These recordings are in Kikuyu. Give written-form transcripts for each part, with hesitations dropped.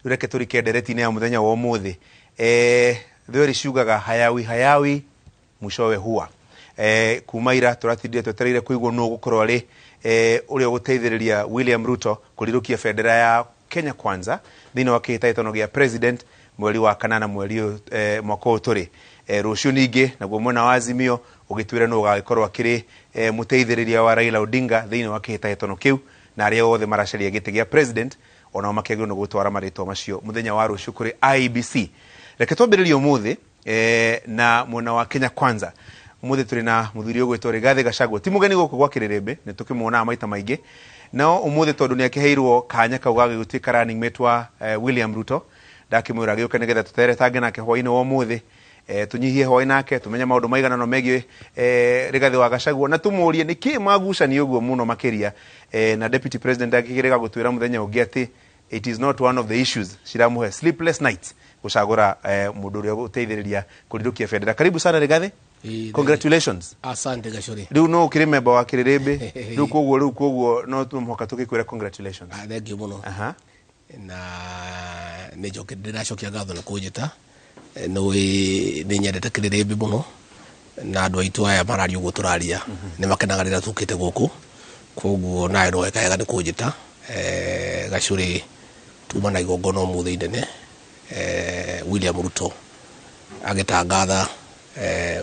Rĩu reke tũrike ndereti-inĩ ya mũthenya wa ũmũthĩ. Thweri ciugaga hayawi hayawi mwishowe huwa. Kuma ira tũratindire twetereire kũigua nũ ũgũkorwo arĩ ũrĩa ũgũteithĩrĩria William Ruto kũrirũkia bendera ya Kenya Kwanza thĩinĩ wa kĩhĩtahĩtano gĩa president mweri wa kanana mweri ũyũ mwaka ũyũ tũrĩ. Rũciũ ningĩ naguo mwena wa Azimio ũgĩtwĩre nũ ũgagĩkorwo akĩrĩ mũteithĩrĩria wa Raila Odinga thĩinĩ wa kĩhĩtahĩtano kĩu, na arĩa othe maracaria gĩtĩ gĩa president onao makĩagĩrĩirwo nĩ gũtwara marĩtwa macio mũthenya wa rũciũ kũrĩ IEBC. Reke twambĩrĩrie ũmũthĩ na mwena wa Kenya Kwanza. Ũmũthĩ tũrĩ na mũthuri ũgwĩtwo Rigathĩ Gachagua, ti mũgeni gũkũ gwa Kĩrĩrĩmbĩ, nĩ tũkĩmuonaga maita maingĩ, no ũmũthĩ tondũ nĩ akĩheirwo kanya kau ga gũtuĩka running mate wa William Ruto, ndakĩmwĩra agĩũke nĩgetha tũteretange nake hwaĩ-inĩ wa ũmũthĩ, tũnyihie hwaĩ nake, tũmenye maũndũ maigana ũna megiĩ Rigathĩ wa Gachagua, na tũmũrie nĩkĩ magucania ũguo mũno makĩria na Deputy President akĩrega gũtwĩra mũthenya ũngĩ atĩ it is not one of the issues ciramũhe sleepless nights gũcagũra mũndũ ũrĩa ũgũteithĩrĩria kũrirũkia bendera. Karibu sana Rigathĩ. Congratulations. Asante Gachuri. Rĩu no ũkĩrĩ member wa Kĩrĩrĩmbĩ. Rĩu koguo no mũhaka tũgĩkwĩra congratulations. Ah, thank you mũno. Na nĩ njoke ndĩracokia ngatho nĩ kũnjĩta. Nĩ nĩ nyendete Kĩrĩrĩmbĩ mũno na andũ aitũ aya mararia ũguo tũraria nĩ makenaga rĩrĩa tũkĩte gũkũ, koguo nawe no weka wega nĩ kũnjĩta. Gachuri, tuma na igongona ũmũthĩ inene, William Ruto agĩtangatha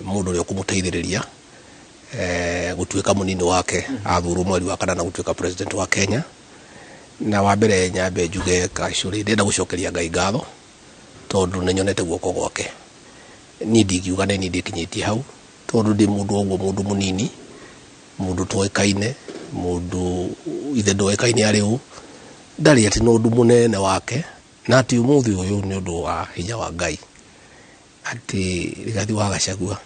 mũndũ ũrĩa ũkũmũteithĩrĩria gũtuĩka mũnini wake athurwo mweri wa kanana gũtuĩka president wa Kenya. Na wa mbere nyambe njuge, Gachuri, ndĩrenda gũcokeria Ngai ngatho tondũ nĩ nyonete guoko gwake. Niĩ ndingiuga nĩ niĩ ndĩkinyĩtie hau, tondũ ndĩ mũndũ o ũguo, mũndũ mũnini, mũndũ toĩkaine, mũndũ ithe ndoĩkaine arĩ ũ, ndarĩ atĩ na ũndũ mũnene wake, na atĩ ũmũthĩ ũyũ nĩ ũndũ wa hinya wa Ngai atĩ Rigathi wa Gachagua,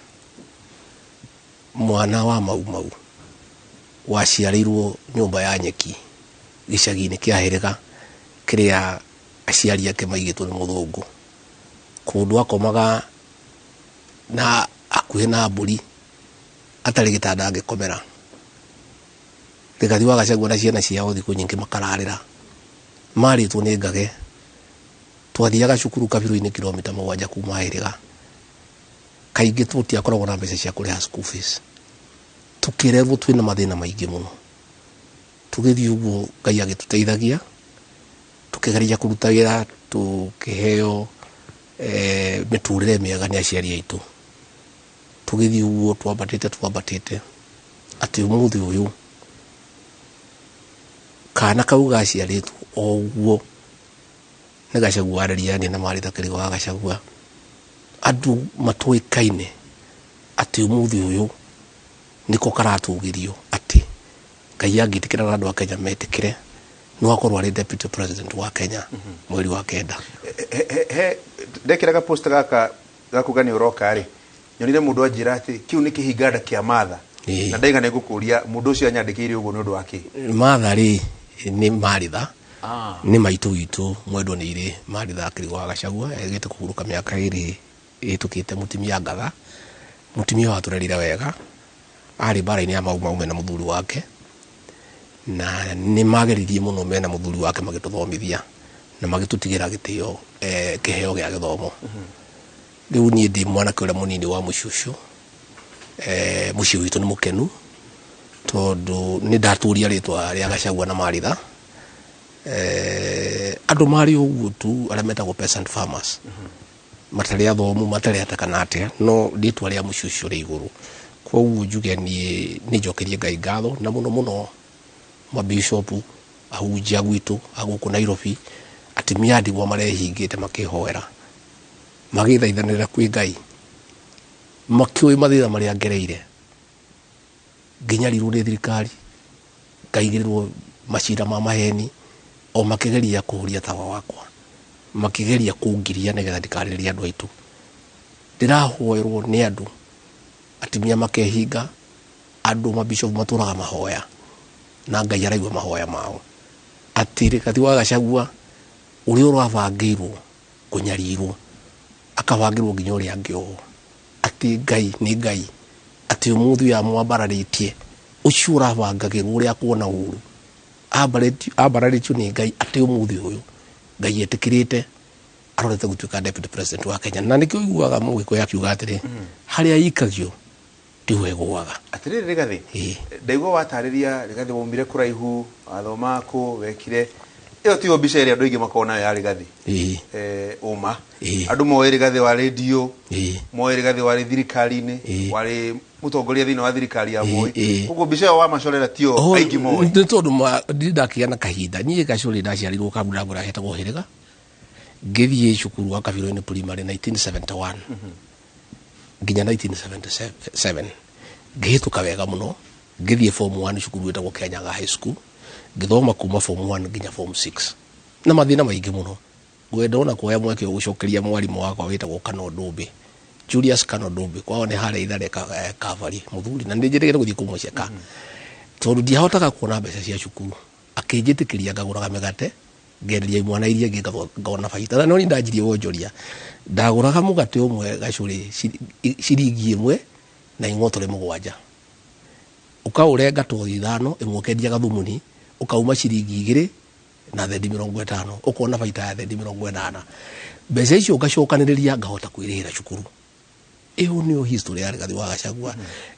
mwana wa Mau Mau waciarĩirwo nyũmba ya nyeki gĩcagi-inĩ kĩa Hĩrĩga kĩrĩa aciari ake maigĩtwo nĩ mũthũngũ, kũndũ akomaga na hakuhĩ na mbũri, atarĩ gĩtanda angĩkomera. Rigathi wa Gachagua na ciana ciao thikũ nyingĩ makararĩra marĩtwo nĩ ngage. Twathiaga cukuru kabirũ-inĩ kilomita 7 kuma Hĩrĩga. Kaingĩ tũtiakoragwo na mbeca cia kũrĩha school fees, tũkĩrerwo twĩna mathĩna maingĩ mũno. Tũgĩthiĩ ũguo Ngai agĩtũteithagia, tũkĩgeria kũruta wĩra, tũkĩheo mĩtũrĩre mĩega nĩ aciari aitũ. Tũgĩthiĩ ũguo twambatĩte twambatĩte atĩ ũmũthĩ ũyũ kana kau gaciarĩtwo o ũguo nĩ Gachagua Areriani na Marĩta Kĩrĩgo wa Gachagua, andũ matũĩkaine, atĩ ũmũthĩ ũyũ nĩko karatũgĩrio atĩ Ngai angĩtĩkĩra na andũ a Kenya metĩkĩre, no akorwo arĩ deputy president wa Kenya mweri wa kenda. He ndekĩra post gaka gakuga nĩ ũroka rĩ, nyonire mũndũ anjĩra atĩ kĩu nĩ kĩhinganda kĩa Martha. Na ndaiga nĩ ngũkũria mũndũ ũcio anyandĩkĩire ũguo nĩ ũndũ wa kĩ. Martha rĩ, nĩ Maritha, nĩ maitũ witũ mwendwo nĩ irĩ Maritha Kĩrĩgo wa Gachagua, egĩte kũhurũka mĩaka 2 ĩhĩtũkĩte. Mũtumia ngatha, mũtumia watũrerire wega, arĩ mbara-inĩ ya Mau Mau mena mũthuri wake, na nĩ mageririe mũno mena mũthuri wake magĩtũthomithia na magĩtũtigĩra gĩtĩo, kĩheo gĩa gĩthomo. Rĩu niĩ ndĩ mwanake ũrĩa mũnini wa mũciĩ ũcio. Mũciĩ witũ nĩ mũkenu tondũ nĩ ndatũria rĩtwa rĩa Gachagua na Maritha. Andũ marĩ ũguo tu arĩa metagwo peasant farmers, matarĩ athomu, matarĩ ata kana atĩa, no rĩtwa rĩa mũciĩ ũcio rĩ igũrũ. Koguo njuge niĩ nĩ njokerie Ngai ngatho, na mũno mũno mabishopu, ahunjia gwitũ a gũkũ Nairobi, atumia a ndigwa marehingĩte makĩhoera, magĩthaithanĩrĩra kwĩ Ngai, makĩũĩ mathĩna marĩa ngereire, nginyarirwo nĩ thirikari, ngaigĩrĩrwo macira ma maheni o makĩgeria kũhuria tawa wakwa, makĩgeria kũngiria nĩgetha ndikarĩrĩrie andũ aitũ. Ndĩrahoerwo nĩ andũ, atumia makehinga, andũ mabishopu matũraga mahoya na Ngai araigua mahoya mao, atĩ Rigathi wa Gachagua ũrĩa ũrabangĩirwo kũnyarirwo, akabangĩrwo nginya ũrĩa angĩohwo, atĩ Ngai nĩ Ngai, atĩ ũmũthĩ ũyũ amwambararĩtie ũcio ũrabangagĩrwo ũrĩa akuona ũru ambararĩtio nĩ Ngai, atĩ ũmũthĩ ũyũ Ngai etĩkĩrĩte arorete gũtuĩka deputy president wa Kenya. Na nĩkĩo ũiguaga Mũgĩkũyũ akiuga atĩrĩ, harĩa ikagio tiho ĩgũaga. Atiriri Rigathi, ndaigua watarĩria Rigathi waumire kũraihu, wathoma kũ, wekire ĩyo tiyo mbica ĩrĩa andũ aingĩ makoragwo nayo ya Rigathi. Ũma andũ moĩ Rigathi wa rĩndiũ, moĩ Rigathi warĩ thirikari-inĩ, warĩ mũtongoria thĩinĩ wa thirikari ya Moi. Koguo mbica ĩyo wamacorera tiyo aingĩ moĩ. Nĩ tondũ ndirĩ ndakĩgĩa na kahinda. Niĩ Gacũrĩ ndaciarirwo Kambura hetagwo Hĩrĩga, ngĩthiĩ cukuru wa Kabirũ-inĩ primary 1971 nginya 1977, ngĩhĩtũka wega mũno, ngĩthiĩ form 1 cukuru ĩtagwo Kianyaga High School, ngĩthoma kuma form 1 nginya form 6 na mathĩna maingĩ mũno. Ngwenda ona kuoya mweke ũgũcokeria mwarimũ wakwa wĩtagwo Kano Ndũmbĩ, Julius Kano Ndũmbĩ, kwao nĩ harĩa Ithare Kavari mũthuri, na nĩ njĩrĩgĩre gũthiĩ kũmũceka tondũ ndiahotaga kuona mbeca cia cukuru. Akĩnjĩtĩkĩria ngagũraga mĩgate ngenderia imwana iria ingĩ ngona baita. Na no niĩ ndanjirie wonjoria, ndagũraga mũgate ũmwe gacũrĩ ciringi 1 na ing'otore 7, ũkaũrenga tothi 5, ĩmwe ũkendia gathumuni, ũkauma ciringi 2 na thendi 50, ũkona baita ya thendi 80. Mbeca icio ngacokanĩrĩria ngahota kwĩrĩhĩra cukuru. Ĩyo nĩyo history ya Rigathi wa Gachagua.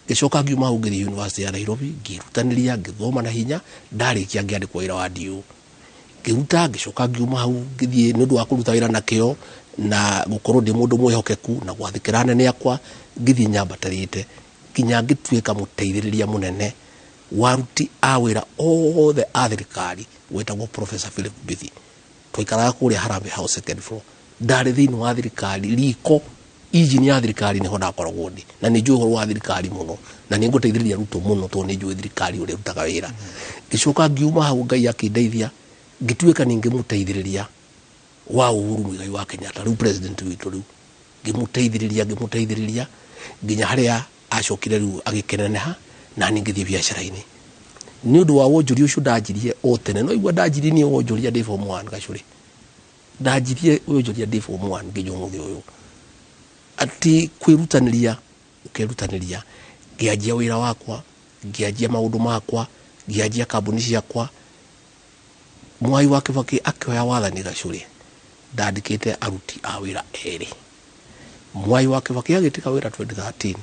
Ngĩcoka ngiuma hau ngĩthiĩ University ya Nairobi, ngĩrutanĩria, ngĩthoma na hinya, ndarĩkia ngĩandĩkwo wĩra wa DO. Ngĩruta, ngĩcoka ngiuma hau ngĩthiĩ nĩ ũndũ wa kũruta wĩra na kĩo na gũkorwo ndĩ mũndũ mwĩhokeku na gwathĩkĩra anene akwa, ngĩthiĩ nyambatĩrĩte nginya ngĩtuĩka mũteithĩrĩria mũnene wa aruti a wĩra othe a thirikari wetagwo Professor Philip Mbithi. Twaikaraga kũrĩa Harambee House second floor. Ndarĩ thĩinĩ wa thirikari, riko injini ya thirikari nĩho ndakoragwo ndĩ, na nĩ njũĩ ũhoro wa thirikari mũno, na nĩ ngũteithĩrĩria Ruto mũno tondũ nĩ njũĩ thirikari ũrĩa ĩrutaga wĩra. Ngĩcoka ngiuma hau, Ngai akĩndeithia, ngĩtuĩka ningĩ mũteithĩrĩria wa Uhuru Muigai wa Kenyatta, rĩu president witũ rĩu. Ngĩmũteithĩrĩria nginya harĩa acokire rĩu agĩkeneneha, na niĩ ngĩthiĩ biacara-inĩ. Nĩ ũndũ wa wonjoria ũcio ndanjirie o tene, no igua ndanjirie niĩ wonjoria ndĩ form 1 Gacũrĩ. Ndanjirie wonjoria ndĩ form 1 nginya ũmũthĩ ũyũ. Atĩ kwĩrutanĩria, ũkerutanĩria, ngĩanjia wĩra wakwa, ngĩanjia maũndũ makwa, ngĩanjia kambuni ciakwa. Mwai wa Kibaki akĩoya wathani Gacũrĩ, ndandĩkĩte aruti a wĩra erĩ. Mwai wa Kibaki agĩtiga wĩra 2013,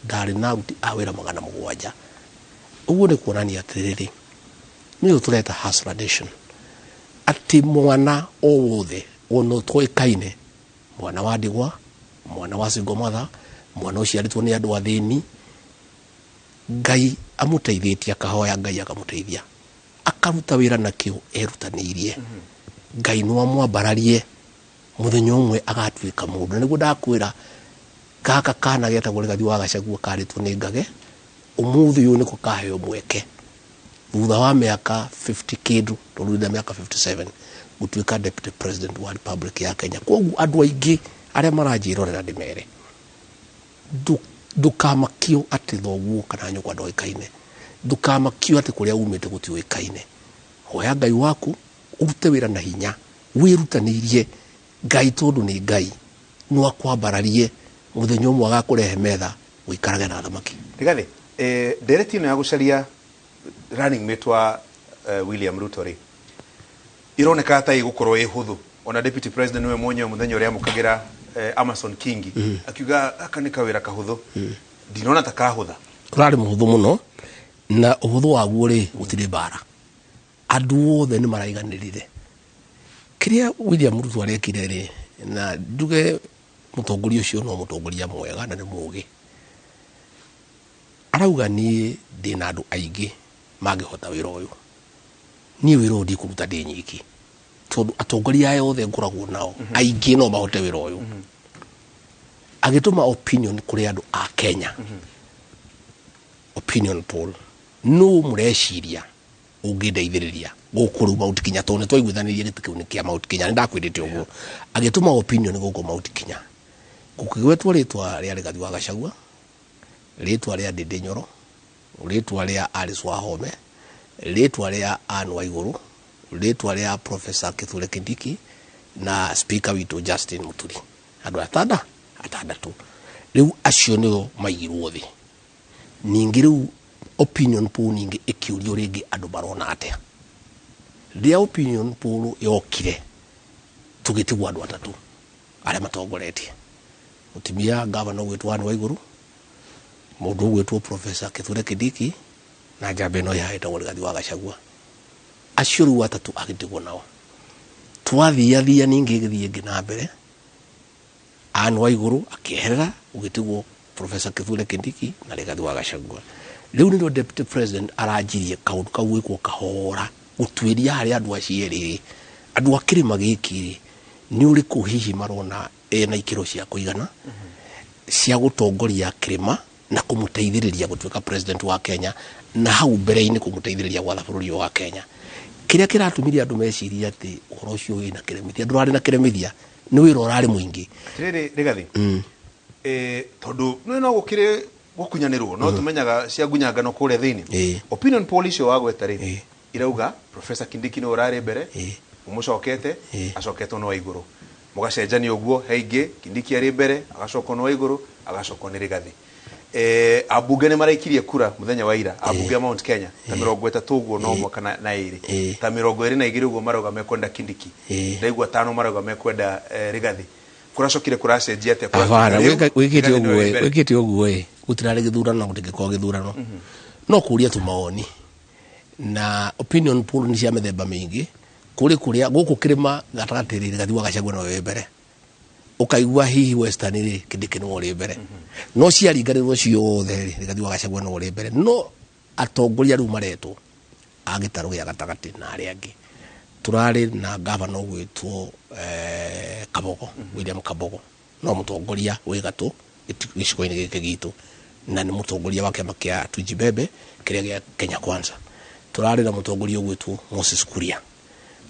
ndarĩ na aruti a wĩra 700. Ũguo nĩ kuonania atĩrĩrĩ, nĩyo tũreta Hustler Nation, atĩ mwana o wothe ona ũtoĩkaine, mwana wa ndigwa, mwana wa single mother, mwana ũciarĩtwo nĩ andũ athĩni, Ngai amũteithĩtie, akahoya Ngai akamũteithia, akaruta wĩra na kĩo erutanĩirie, Ngai no amwambararie mũthenya ũmwe agatuĩka mũndũ. Na nĩguo ndakwĩra gaka kana getagwo Rigathi wa Gachagua karĩtwo nĩ Ngage, ũmũthĩ ũyũ nĩko kaheo mweke thutha wa mĩaka 50 kĩndũ, tondũ ndĩ na mĩaka 57, gũtuĩka deputy president wa Republic ya Kenya. Koguo andũ aingĩ arĩa maranjĩrorera ndĩmere, ndũkamakio atĩ thoguo kana nyũkwa ndoĩkaine, ndũkamakio atĩ kũrĩa umĩte gũtiũĩkaine. Hoya Ngai waku, ũrute wĩra na hinya, wĩrutanĩirie Ngai tondũ nĩ Ngai, no akwambararie mũthenya ũmwe agakũrehe metha ũikarage na thamaki. Rigathi, ndereti ĩno ya gũcaria running mate wa William Ruto rĩ, ironeka ta ĩgũkorwo ĩ hũthũ. Ona deputy president nĩwe mwenyewe mũthenya ũrĩa amũkagĩra Amason Kingi akiuga gaka nĩ kawĩra kahũthũ. Ndinona ta kahũtha. Ũrarĩ mũhũthũ mũno, na ũhũthũ waguo rĩ gũtirĩ mbara, andũ othe nĩ maraiganĩrire. Kĩrĩa William Ruto arekire rĩ, na njuge mũtongoria ũcio no mũtongoria mwega na nĩ mũũgĩ. Arauga niĩ ndĩna andũ aingĩ mangĩhota wĩra ũyũ, niĩ wĩra ũyũ ndikũruta ndĩ nyiki, tondũ atongoria aya othe ngoragwo nao aingĩ no mahote wĩra ũyũ. Agĩtũma opinion kũrĩ andũ a Kenya, opinion poll, nũ mũreciria ũngĩndeithĩrĩria gũkũ rĩu Mount Kenya, tondũ nĩ twaiguithanĩirie gĩtĩ kĩu nĩ kĩa Mount Kenya, nĩ ndakwĩrĩte ũguo. Agĩtũma opinion gũkũ Mount Kenya, gũkĩgwetwo rĩtwa rĩa Rigathi wa Gachagua, rĩtwa rĩa Ndindi Nyoro, rĩtwa rĩa Alice Wahome, rĩtwa rĩa Anne Waigũrũ, rĩtwa rĩa Professor Kithure Kindiki na speaker witũ Justin Muturi. Andũ atandatũ rĩu acio nĩo maigirwo thĩ. Ningĩ rĩu opinion poll ningĩ ĩkĩũrio rĩngĩ andũ marona atĩa. Rĩrĩa opinion poll yokire, Tũgĩtigwo andũ atatũ arĩa matongoretie, mũtumia gavana ũgwĩtwo Anne Waigũrũ, mũndũ ũgwĩtwo Professor Kithure Kindiki, na njamba ĩno ĩhaha ĩtagwo Rigathi wa Gachagua. Acio rĩu atatũ agĩtigwo nao. Twathiathia ningĩ ĩgĩthiĩ ĩngĩ na mbere, Anne Waigũrũ akĩeherera, gũgĩtigwo Professor Kithure Kindiki na Rigathi wa Gachagua. Rĩu nĩrĩo deputy president aranjirie kaũndũ kau gwĩkwo kahora, gũtuĩria harĩ andũ acio erĩ, andũ a kĩrĩma gĩkĩ rĩ, nĩ ũrĩkũ hihi marona ena ikĩro cia kũigana cia gũtongoria kĩrĩma na kũmũteithĩrĩria gũtuĩka president wa Kenya, na hau mbere-inĩ kũmũteithĩrĩria gwatha bũrũri ũyũ wa Kenya. Kĩrĩa kĩratũmire andũ mecirie atĩ ũhoro ũcio wĩna kĩremithia, ndũrarĩ na kĩremithia, nĩ wĩra ũrarĩ mũingĩ. Atirĩrĩ Rigathi, tondũ nĩ no gũkĩrĩ gũkunyanĩrwo, no tũmenyaga cia ngunyangano kũrĩa thĩinĩ. Opinion poll icio wagweta rĩ, irauga Professor Kindiki nĩwe ũrarĩ mbere, ũmũcokete, acoketwo nĩ Waigũrũ, mũgacenjania ũguo, he ingĩ Kindiki arĩ mbere, agacokwo nĩ Waigũrũ, agacokwo nĩ Rigathi. Ambunge nĩ maraikirie kura mũthenya wa ira, ambunge a Mount Kenya ta 30 ũguo no mwaka na ĩrĩ, ta 22 ũguo marauga mekwenda Kindiki, ndaigua 5 marauga mekwenda Rigathi. Kũracokire kũracenjia atĩa? Abana. Rĩu, Wĩkĩte Rigathi nĩwe ũguo wĩ mbere. Wĩkĩte ũguo ĩ, gũtirarĩ gĩthurano na gũtingĩkorwo gĩthurano, no kũria tu mawoni na opinion poll nĩ cia mĩthemba mĩingĩ. Kũrĩ kũrĩa gũkũ kĩrĩma gatagatĩ rĩ, Rigathi wa Gachagua nĩwe wĩ mbere, ũkaigua hihi Western rĩ, Kindiki nĩwe ũrĩ mbere, no ciaringanĩrwo ciothe rĩ, Rigathi wa Gachagua nĩwe ũrĩ mbere. No atongoria rĩu maretwo a gĩtarũ gĩa gatagatĩ na arĩa angĩ, tũrarĩ na gavana ũgwĩtwo Kabogo, William Kabogo, no mũtongoria wĩ gatũ gĩcigo-inĩ gĩkĩ gitũ, na nĩ mũtongoria wa kĩama kĩa Tujibebe kĩrĩa gĩa Kenya Kwanza. Tũrarĩ na mũtongoria ũgwĩtwo Moses Kuria,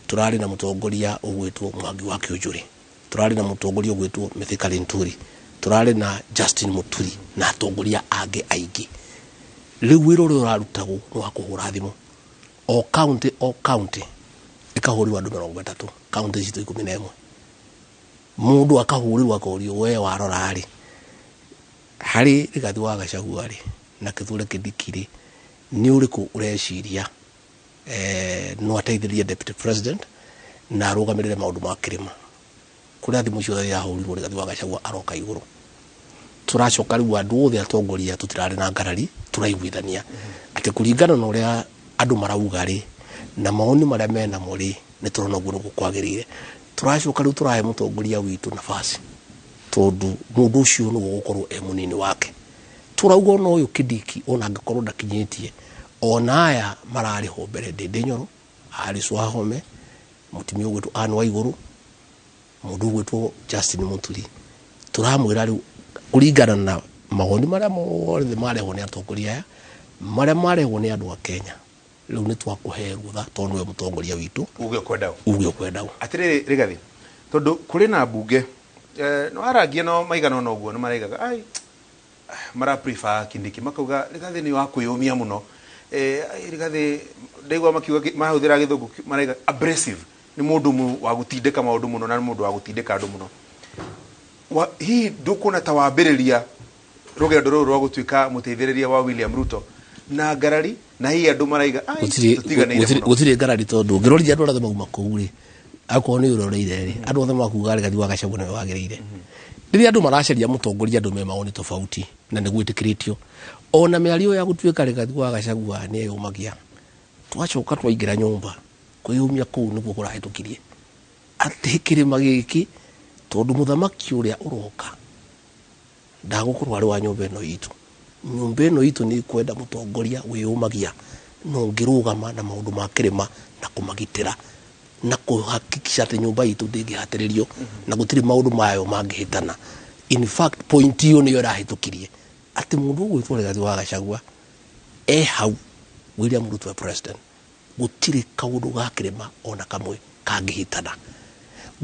tũrarĩ na mũtongoria ũgwĩtwo Mwangi wa Kĩũnjũrĩ, tũrarĩ na mũtongoria ũgwĩtwo Mithika Linturi, tũrarĩ na Justin Muturi na atongoria angĩ aingĩ. Rĩu wĩra ũrĩa ũrarutagwo nĩ wa kũhũra thimũ o county, o county ĩkahũrĩrwo andũ 30, county citũ 11, mũndũ akahũrĩrwo akorio, we warora rĩ, harĩ Rigathi wa Gachagua rĩ na Kithure Kindiki rĩ, nĩ ũrĩkũ ũreciria no ateithĩrĩrie deputy president na arũgamĩrĩre maũndũ ma kĩrĩma? Kũrĩa thimũ ciothe irahũrirwo, Rigathi wa Gachagua aroka igũrũ. Tũracoka rĩu andũ othe atongoria, tũtirarĩ na ngarari, tũraiguithania atĩ kũringana na ũrĩa andũ marauga rĩ, na mawoni marĩa menamo rĩ, nĩ tũrona ũguo nĩguo kwagĩrĩire. Tũracoka rĩu tũrahe mũtongoria witũ nafasi, tondũ mũndũ ũcio nĩwe ũgũkorwo e mũnini wake. Tũrauga ona ũyũ Kindiki, ona angĩkorwo ndakinyĩtie, ona aya mararĩ ho mbere, Ndĩndĩ Nyoro, Alice Wahome, mũtumia ũgwĩtwo Anne Waigũrũ, mũndũ ũgwĩtwo Justin Muturi, tũramwĩra rĩu kũringana na mawoni marĩa mothe marehwo nĩ atongoria aya, marĩa marehwo nĩ andũ a Kenya, rĩu nĩ twakũhe rũtha tondũ nĩwe mũtongoria witũ. Uge ũkwenda ũ. Uge ũkwenda ũ. Atirĩrĩ Rigathi, tondũ kũrĩ na mbunge nĩ warangia no maigana ona ũguo nĩ maraigaga ai mara prefer Kindiki, makauga Rigathi nĩ wa kwĩyũmia mũno. Ai, Rigathi ndaigua makiuga mahũthĩra gĩthũngũ maraiga abrasive, nĩ mũndũ wa gũtindĩka maũndũ mũno na nĩ mũndũ wa gũtindĩka andũ mũno. Hihi ndũkuona ta wambĩrĩria rũgendo rũrũ rwa gũtuĩka mũteithĩrĩria wa William Ruto na ngarari, na hihi andũ maraiga ai tũtiganĩire mũno? Gũtirĩ ngarari, tondũ ũngĩrorithia andũ arĩa othe mauma kũu rĩ, akorwo nĩ ũroreire rĩ, andũ othe makuga Rigathi wa Gachagua nĩwe wagĩrĩire. Rĩrĩa andũ maracaria mũtongoria, andũ me mawoni tofauti na nĩ gwĩtĩkĩrĩtio. Ona mĩario ya gũtuĩka Rigathi wa Gachagua nĩ eyũmagia, twacoka twaingĩra nyũmba, kwĩyũmia kũu nĩguo kũrahĩtũkirie atĩ kĩrĩma gĩkĩ, tondũ mũthamaki ũrĩa ũroka ndagũkorwo arĩ wa nyũmba ĩno itũ. Nyũmba ĩno itũ nĩ kwenda mũtongoria wĩyũmagia na ũngĩrũgama na maũndũ ma kĩrĩma na kũmagitĩra na kũhakikisha atĩ nyũmba itũ ndĩngĩhatĩrĩrio na gũtirĩ maũndũ mayo mangĩhĩtana. In fact, point ĩyo nĩyo ĩrahĩtũkirie atĩ mũndũ ũgwĩtwo Rigathi wa Gachagua e hau William Ruto e president, gũtirĩ kaũndũ ga kĩrĩma ona kamwe kangĩhĩtana,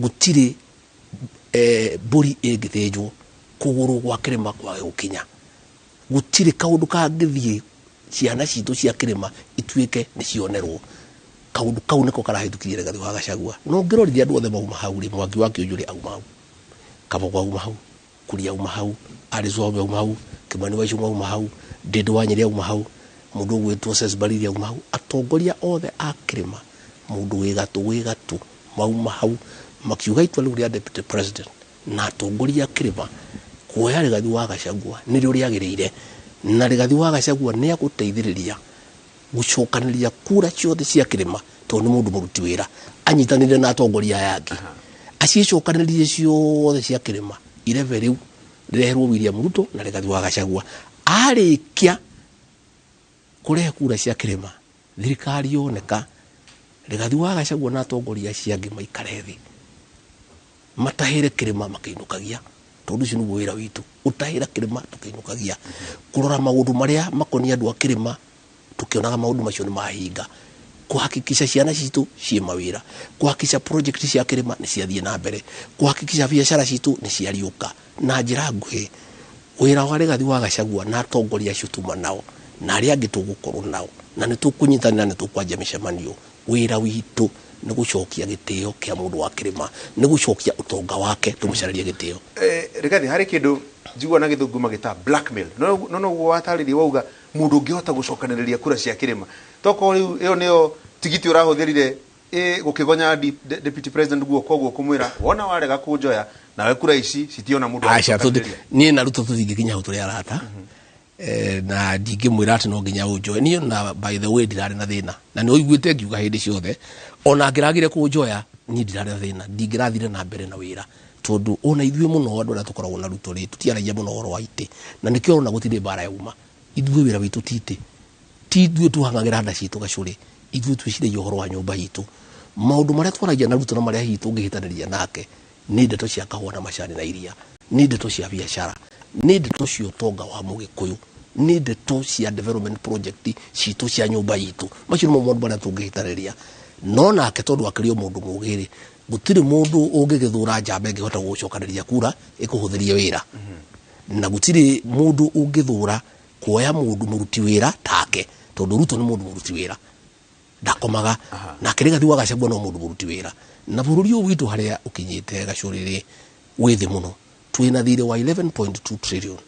gũtirĩ mbũri ĩngĩthĩnjwo kũgũrũ gwa kĩrĩma kwage gũkinya, gũtirĩ kaũndũ kangĩthiĩ ciana citũ cia kĩrĩma ituĩke nĩ cionerwo. Kaũndũ kau nĩko karahĩtũkirie Rigathi wa Gachagua. No ngĩrorithia andũ othe mauma hau rĩ, Mwangi wa Kĩũnjũrĩ auma hau, Kabogo auma hau, Kuria auma hau, Alice Wahome auma hau, Kimani wa Ichung'wa auma hau, Ndindi wa Nyeri auma hau, mũndũ ũgwĩtwo Cecily Mbarire auma hau, atongoria othe a kĩrĩma, mũndũ wĩ gatũ mauma hau. Makiuga itua rĩu rĩa deputy president na atongoria a kĩrĩma kuoya Rigathi wa Gachagua nĩrĩo rĩagĩrĩire, na Rigathi wa Gachagua nĩ agũteithĩrĩria gũcokanĩrĩria kura ciothe cia kĩrĩma, tondũ nĩ mũndũ mũruti wĩra, anyitanĩire na atongoria aya angĩ, acicokanĩrĩrie ciothe cia kĩrĩma, irebe rĩu rĩreherwo William Ruto na Rigathi wa Gachagua. Arĩkia kũrehe kura cia kĩrĩma, thirikari yoneka, Rigathi wa Gachagua na atongoria acio angĩ maikare thĩ, matahĩre kĩrĩma makĩinũkagia, tondũ ũcio nĩguo wĩra witũ, gũtahĩra kĩrĩma tũkĩinũkagia, kũrora maũndũ marĩa makoniĩ andũ a kĩrĩma tũkĩonaga maũndũ macio nĩ mahinga, kũhakikisha ciana citũ ciĩ mawĩra, kũhakikisha project cia kĩrĩma nĩ ciathiĩ na mbere, kũhakikisha biacara citũ nĩ ciariũka. Na njĩra nguhĩ, wĩra wa Rigathi wa Gachagua na atongoria acio tuma nao na arĩa angĩ tũgũkorwo nao, na nĩ tũkũnyitanĩra, nĩ tũkwanjia mĩcemanio, wĩra witũ nĩ gũcokia gĩtĩo kĩa mũndũ wa kĩrĩma, nĩ gũcokia ũtonga wake, tũmũcarerie gĩtĩo. Rigathi, harĩ kĩndũ njigua na gĩthũngũ magĩta blackmail, no noguo watarĩria wauga mũndũ ũngĩhota gũcokanĩrĩria kura cia kĩrĩma, tokorwo rĩu ĩyo nĩyo tigiti ũrahũthĩrire gũkĩgonya deputy president guoko guo kũmwĩra wona warega kũnjoya nawe kura ici citiona mũndũ wa Aca, gũcokanĩrĩria. Niĩ na Ruto tũtingĩkinya hau, tũrĩ arata. Na ndingĩmwĩra atĩ no nginya ũnjoe. Niĩ na by the way ndirarĩ na thĩna, na nĩ ũiguĩte ngiuga hĩndĩ ciothe, ona angĩragire kũnjoya niĩ ndirarĩ na thĩna, ndingĩrathire na mbere na wĩra, tondũ ona ithuĩ mũno andũ arĩa tũkoragwo na Ruto rĩ, tũtiaragia mũno ũhoro wa itĩ, na nĩkĩo ũrona gũtirĩ mbara yauma. Ithuĩ wĩra witũ ti itĩ, ti ithuĩ tuhang'agĩra nda citũ gacũrĩ, ithuĩ twĩciragia ũhoro wa nyũmba itũ. Maũndũ marĩa twaragia na Ruto na marĩa hihi tũngĩhĩtanĩria nake nĩ ndeto cia kahũa na macani na iria, nĩ ndeto cia biacara, nĩ ndeto cia ũtonga wa mũgĩkũyũ, nĩ ndeto cia development project citũ cia nyũmba itũ. Macio nĩmo maũndũ marĩa tũngĩhĩtanĩria. No nake tondũ akĩrĩ o mũndũ mũũgĩ rĩ, gũtirĩ mũndũ ũngĩgĩthũra njamba ĩngĩhota gũcokanĩrĩria kura ĩkũhũthĩrie wĩra, na gũtirĩ mũndũ ũngĩthũra kuoya mũndũ mũruti wĩra take, tondũ Ruto nĩ mũndũ mũruti wĩra, ndakomaga. Nake Rigathi wa Gachagua no mũndũ mũruti wĩra. Na bũrũri ũyũ witũ harĩa ũkinyĩte gacũrĩ rĩ, wĩ thĩ mũno, twĩna thirĩ wa 11.2 trillion,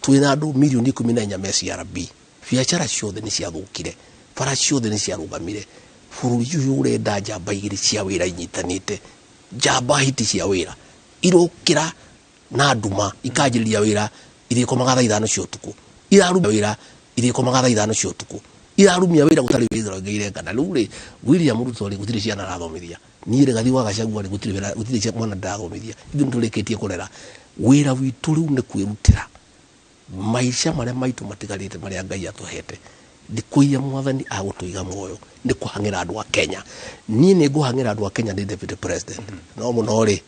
twĩna andũ mirioni 14 me CRB, biacara ciothe nĩ ciathũkire, bara ciothe nĩ ciarũgamire. Bũrũri ũyũ ũrenda njamba igĩrĩ cia wĩra inyitanĩte, njamba hiti cia wĩra, irokĩra na nduma ikanjĩrĩria wĩra, irĩkomaga thaa 5 cia ũtukũ, irarumia wĩra, irĩkomaga thaa 5 cia ũtukũ, irarumia wĩra gũtarĩ wĩra ũngĩ ireka. Na rĩu rĩ, William Ruto rĩ, gũtirĩ ciana arathomithia, niĩ Rigathi wa Gachagua rĩ, gũtirĩ wĩra, gũtirĩ mwana ndĩrathomithia. Ithuĩ nĩ tũrĩkĩtie kũrera. Wĩra witũ rĩu nĩ kwĩrutĩra maica marĩa maitũ matigarĩte marĩa Ngai atũhete, thikũ iria mwathani agũtũiga muoyo, nĩ kũhang'ĩra andũ a Kenya. Niĩ nĩ ngũhang'ĩra andũ a Kenya ndĩ deputy president. No mũno rĩ,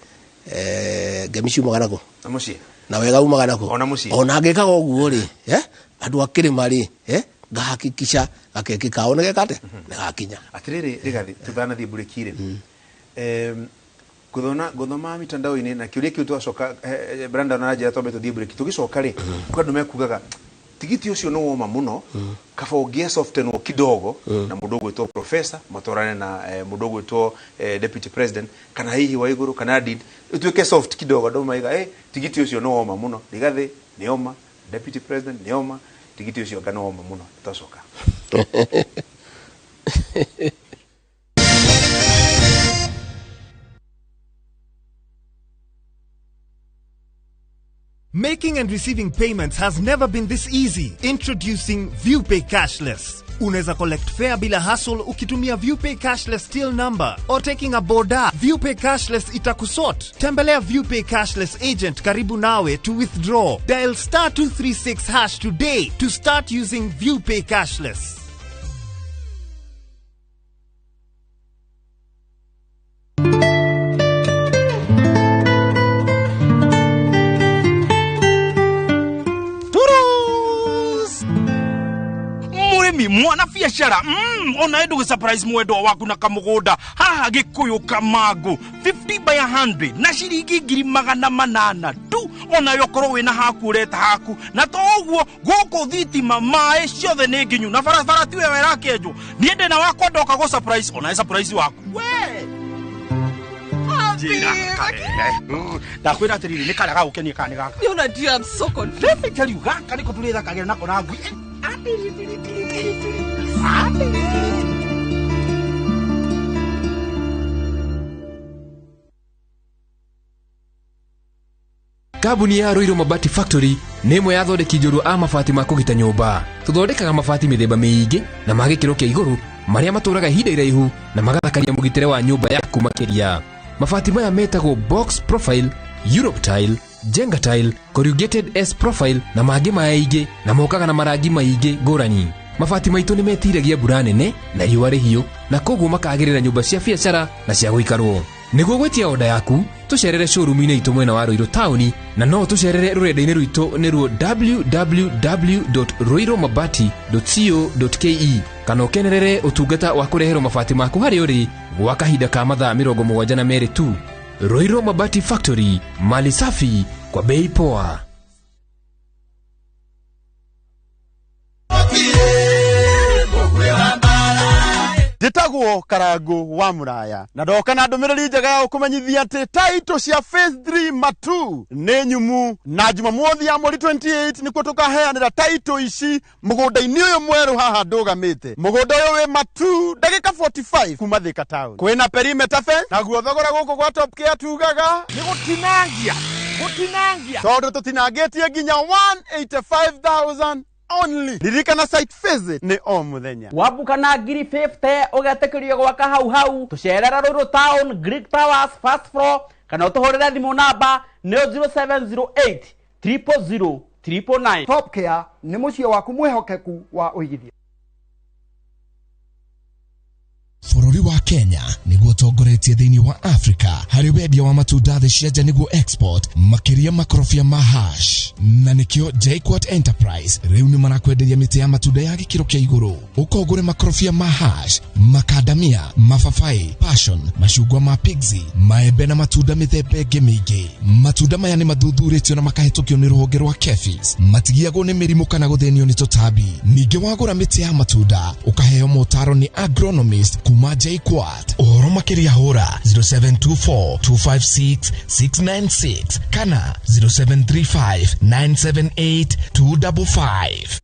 ngemi ciumaga nakũ? Na mũciĩ. Na wega umaga nakũ? Ona mũciĩ. Ona angĩkaga ũguo rĩ, andũ a kĩrĩma rĩ, ngahakikisha gakeki kao nĩ geka atĩa? Nĩ gakinya. Atĩrĩrĩ Rigathi, tũtanathiĩ mburĩki rĩ, gũthoma mitandao-inĩ na kĩũria kĩu twacoka, Brandon aranjĩra twambe tũthiĩ mburĩki, tũgĩcoka rĩ, kwĩ andũ mekugaga tigiti ũcio nĩ woma mũno, kaba ũngĩa softenwo kidogo na mũndũ ũgwĩtwo professor matwarane na mũndũ ũgwĩtwo deputy president, kana hihi wa igũrũ kana did ĩtuĩke soft kidogo, andũ maiga tigiti ũcio nĩ woma mũno, Rigathi nĩ oma, deputy president nĩ oma, tigiti ũcio anga nĩ woma mũno. Twacoka. Making and receiving payments has never been this easy. Introducing ViewPay Cashless. Unaweza collect fare bila hassle ukitumia ViewPay Cashless till number or taking a boda. ViewPay Cashless itakusort. Tembelea ViewPay Cashless agent karibu nawe to withdraw. Dial star 236 hash today to start using ViewPay Cashless. Mwana biacara, ona ĩndũ gĩ surprise mwendwa waku na kamũgũnda haha Gĩkũyũ Kamangu 50 by 100 na ciringi ngiri magana manana tu, ona yo korwo wĩna haku ũreta haku, na to ũguo gũkũ thitima maĩ ciothe nĩ nginyu na barabara tiwe ĩrakĩenjwo. Niĩ ndĩna wakwa ndoka gũ surprise, ona surprise waku we njĩra ndakwĩra atĩrĩrĩ, nĩ karĩa gagũkenia kana nĩ gaka? You know, dear, I'm so confused. Let me tell you, gaka nĩko tũrĩthakagĩra nako na ngui. Kambuni ya Ruiru Mabati Factory nĩ ĩmwe ya athondeki njorua a mabati ma kũgita nyũmba. Tũthondekaga mabati mĩthemba mĩingĩ na ma gĩkĩro kĩa igũrũ marĩa matũraga ihinda iraihu na magathakaria mũgitĩre wa nyũmba yaku makĩria. Mabati maya metagwo box profile, Europe tile, Jenga tile, corrugated S profile na mangĩ maingĩ na mokaga na marangi maingĩ ngũrani. Mabati maitũ nĩ metiragia mbura nene na riũa rĩhiũ na koguo makagĩrĩra nyũmba cia biacara na cia gũikarwo. Nĩguo gwĩtia oda yaku tũcerere showroom-inĩ itũ mwena wa Ruiru taũni na no tũcerere rũrenda-inĩ rwitũ nĩruo www.ruirumabati.co.ke kana ũkenerere ũtungata wa kũreherwo mabati maku harĩa ũrĩ gwa kahinda ka mathaa 72 tu. Ruiru Mabati Factory, mali safi kwa bei poa. Njĩtagwo Karangu wa Mũraya na ndoka na ndũmĩrĩri njega ya gũkũmenyithia atĩ taitũ cia Phase 3 Matu nĩ nyumu na Jumamothi ya mweri 28 nĩkuo tũkaheanĩra taitũ ici mũgũnda-inĩ ũyũ mwerũ haha ndũgamĩte. Mũgũnda ũyũ wĩ Matu ndagĩka 45 kuma Thika town. Kwĩna perimeter fence naguo thogora gũkũ gwa Top Care tugaga nĩ gũtinangia gũtinangia tondũ tũtinangĩtie nginya 185,000 only. Ririkana site visit nĩ o mũthenya. Wambuka na ngiri 50 ũgetĩkĩrio gwaka hau hau. Tũcerera Ruiru town, Greek Towers, first floor, kana ũtũhũrĩre thimũ namba nĩyo 0708 000 999. Top Care nĩ mũciĩ waku mwĩhokeku wa ũigithia. Bũrũri wa Kenya nĩguo ũtongoretie thĩinĩ wa Africa harĩ wendia wa matunda thĩ cia nja nĩguo export, makĩria makorobia ma hash, na nĩkĩo JKUAT Enterprise rĩu nĩ marakwenderia mĩtĩ ya matunda ya gĩkĩro kĩa igũrũ. Ũka ũgũre makorobia ma hash, makandamia, mababaĩ, passion, macungwa ma pixie, maembe na matunda mĩthemba ĩngĩ mĩingĩ. Matunda maya nĩ mathuthurĩtio na makahĩtũkio nĩ rũhonge rwa KEPHIS, matigiagwo nĩ mĩrimũ kana gũthĩnio nĩ tũtambi. Ningĩ wagũra mĩtĩ ya matunda ũkaheo motaro nĩ agronomist kuma JKUAT. Ũhoro makĩria hũra 0724 256 696 kana 0735 978 255.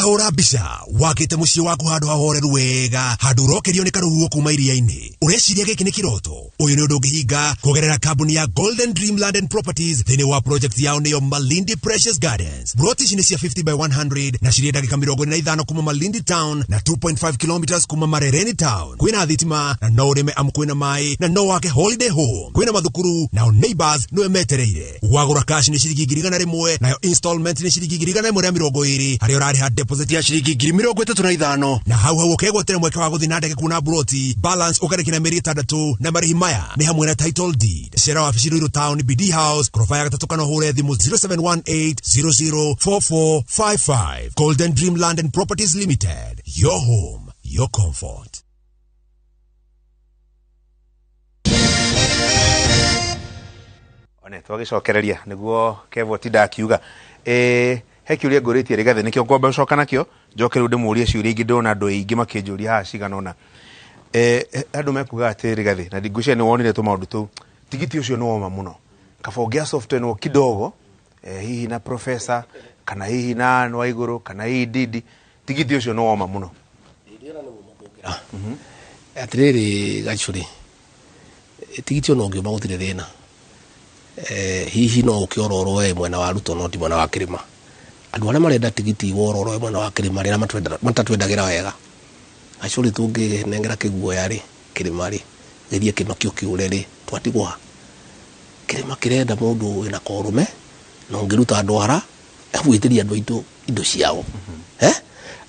Hũra mbica wakĩte mũciĩ waku handũ hahoreru wega, handũ ũrokerio nĩ karũhuho kuma iria-inĩ. Ũreciria gĩkĩ nĩ kĩroto? Ũyũ nĩ ũndũ ũngĩhinga kũgerera kambuni ya Golden Dream Land and Properties thĩinĩ wa project yao nĩyo Malindi Precious Gardens. Broti ici nĩ cia 50 by 100 na cirĩ ndagĩka 45 kuma Malindi Town na 2.5 kilometers kuma Marereni Town. Kwĩna thitima na no ũrĩme amu kwĩna maĩ na no wake holiday home. Kwĩna mathukuru nao neighbors nĩwe metereire. Wagũra cash nĩ ciringi 100,000 nayo installment nĩ ciringi 120,000 harĩa ũrarĩha deposit ya ciringi 35,000 na hau hau ũkegwatĩra mweke wa gũthiĩ na ndege kuona broti balance ũkarĩkia na mĩeri 6 na marĩhi maya nĩ hamwe na title deed. Cera wabici Ruiru Town BD House koroba ya gatatũ kana ũhũre thimũ 0718 004455. Golden Dream Land and Properties Limited, your home, your comfort. One twagicokereria niguo Kevo tinda akiuga he kĩũria ngũrĩtie Rigathĩ nĩkĩo ngwamba gũcoka nakĩo njoke rĩu ndĩmũrie ciũria ingĩ ndĩrona andũ aingĩ makĩnjũria haha cigana ũna. Andũ mekuga atĩ Rigathĩ na ngwĩciria nĩ wonire tũmaũndũ tũu, tigiti ũcio nĩ woma mũno, kaba ũngĩa software kidogo, hihi na professor kana hihi na Anne Waigũrũ kana hihi Ndindi, tigiti ũcio nĩ woma mũno. Atĩrĩrĩ Gacũrĩ, tigiti ona ũngĩũma gũtirĩ thĩna. Hihi no ũkĩororoe mwena wa Ruto no ti mwena wa kĩrĩma. Andũ arĩa marenda tigiti wororoe mwena wa kĩrĩma rĩrĩa matatwendagĩra wega. Gacũrĩ tũngĩnengera kĩguoya rĩ, kĩrĩma rĩ, gĩthiĩ kĩnokio kĩũre rĩ, twatigwo ha? Kĩrĩma kĩrenda mũndũ wĩna korũme na ũngĩruta ndwara agwĩtĩria andũ aitũ indo ciao.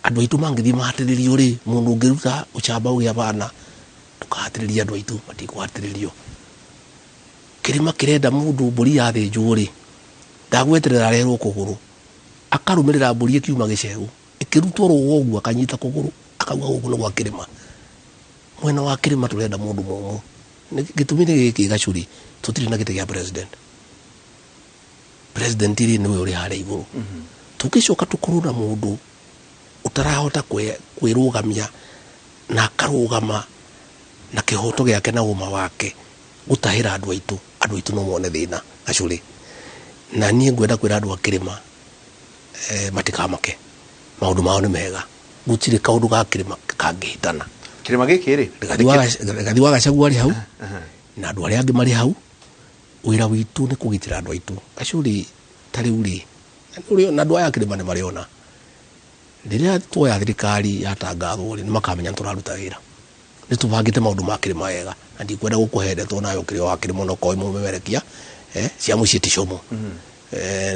Andũ aitũ mangĩthiĩ mahatĩrĩrio rĩ, mũndũ ũngĩruta ũcamba ũgĩa bana, ndũkahatĩrĩrie andũ aitũ, matikũhatĩrĩrio. Kĩrĩma kĩrenda mũndũ mbũri yathĩnjwo rĩ, ndagweterera arerwo kũgũrũ, akarũmĩrĩra mbũri ĩkiuma gĩcegũ, ĩkĩrutwo rũũa ũguo akanyita kũgũrũ, akauga gũkũ nĩ gwa kĩrĩma. Mwena wa kĩrĩma tũrenda mũndũ mũmũ. Gĩtũmi nĩ gĩkĩ Gacũrĩ, tũtirĩ na gĩtĩ gĩa president. President rĩ nĩwe ũrĩ harĩa igũrũ. Tũngĩcoka tũkorwo na mũndũ ũtarahota kwĩrũgamia na akarũgama na kĩhoto gĩake na ũma wake gũtahĩra andũ aitũ, andũ aitũ no mone thĩna Gacũrĩ. Na niĩ ngwenda kwĩra andũ a kĩrĩma matikamake, maũndũ mao nĩ mega, gũtirĩ kaũndũ ga kĩrĩma kangĩhĩtana. Kĩrĩma gĩkĩ rĩ? Rigathi wa Gachagua arĩ hau na andũ arĩa angĩ marĩ hau. Wĩra witũ nĩ kũgitĩra andũ aitũ. Gacũrĩ ta rĩu rĩ, na andũ aya a kĩrĩma nĩ marĩona. Rĩrĩa tuoya thirikari yatangathwo rĩ, nĩ makamenya nĩ tũraruta wĩra. Nĩ tũbangĩte maũndũ ma kĩrĩma wega, na ndikwenda gũkũhe ndeto nawe ũkĩrĩ wa kĩrĩma na ũkorwo wĩ mũmemerekia, cia mũciĩ ti cũmũ.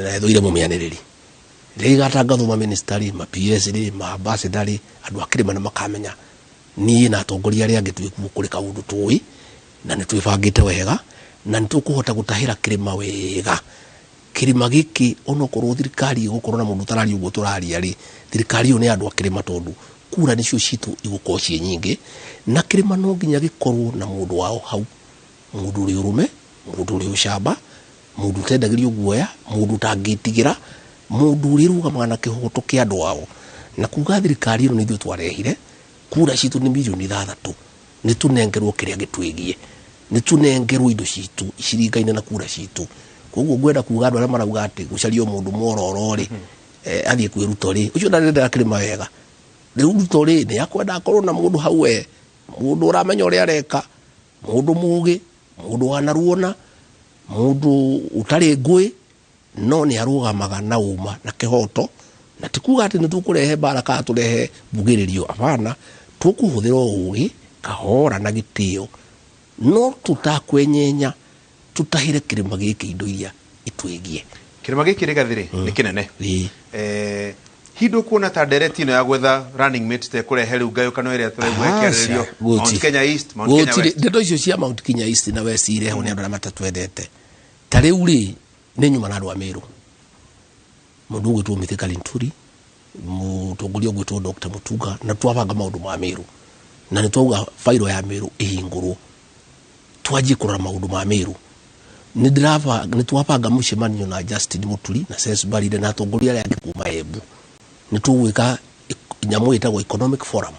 Na ĩthũire mũmĩanĩrĩri. Rĩrĩa igatangathwo ma minister rĩ, ma PS rĩ, ma ambassador rĩ, andũ a kĩrĩma nĩ makamenya niĩ na atongoria arĩa angĩ twĩ kuo kũrĩ kaũndũ tũĩ, na nĩ twĩbangĩte wega, na nĩ tũkũhota gũtahĩra kĩrĩma wega. Kĩrĩma gĩkĩ onokorwo thirikari ĩgũkorwo na mũndũ ũtararia ũguo tũraria rĩ, thirikari ĩyo nĩ ya andũ a kĩrĩma tondũ kura nĩcio citũ igũkorwo ciĩ nyingĩ, na kĩrĩma no nginya gĩkorwo na mũndũ wao hau, mũndũ ũrĩ ũrũme, mũndũ ũrĩ ũcamba, mũndũ ũtendagĩrio guoya, mũndũ ũtangĩtigĩra, mũndũ ũrĩrũgamaga na kĩhoto kĩa andũ ao. Na kuga thirikari ĩno nĩ ithuĩ twarehire, kura citũ nĩ mirioni 6, nĩ tũnengerwo kĩrĩa gĩtwĩgiĩ, nĩ tũnengerwo indo citũ ciringaine na kura citũ. Koguo ngwenda kuga andũ arĩa marauga atĩ gũcario mũndũ mororo rĩ, athiĩ kwĩ Ruto rĩ, ũcio ndarendera kĩrĩma wega. Rĩu Ruto rĩ, nĩ akwenda akorwo na mũndũ hau we, mũndũ ũramenya ũrĩa areka, mũndũ mũgĩ, mũndũ wanaruona, mũndũ ũtarĩ ngũĩ, no nĩ arũgamaga na ũma na kĩhoto, na ti kuga atĩ nĩ tũkũrehe mbara kana tũrehe mbugĩrĩrio, hapana, tũkũhũthĩra ũgĩ, kahora na gĩtĩo, no tũtakwenyenya, tũtahĩre kĩrĩma gĩkĩ indo iria itwĩgiĩ. Kĩrĩma gĩkĩ Rigathi rĩ, nĩ kĩnene. Hihi ndũkuona ta ndereti ĩno ya gwetha running mate ta ĩkũrehe rĩu ngayũkano ĩrĩa tũraigua ĩkĩarĩrĩrio Mount Kenya East, Mount Kenya West? Ndeto icio cia Mount Kenya East na West irehwo nĩ andũ arĩa matatwendete. Ta rĩu rĩ, nĩ nyuma na andũ a Meru. Mũndũ ũgwĩtwo Mithika Linturi, mũtongoria ũgwĩtwo Dr. Mutunga, na twabanga maũndũ ma Meru. Na nĩ twauga fairo ya Meru ĩhingũrwo. Twanjie kũrora maũndũ ma Meru. Nĩ twabanga mũcemanio na Justin Muturi na Cess Mbarire na atongoria arĩa angĩ kuma Embu. Nĩ tũgwĩka nyamũ ĩtagwo Economic Forum.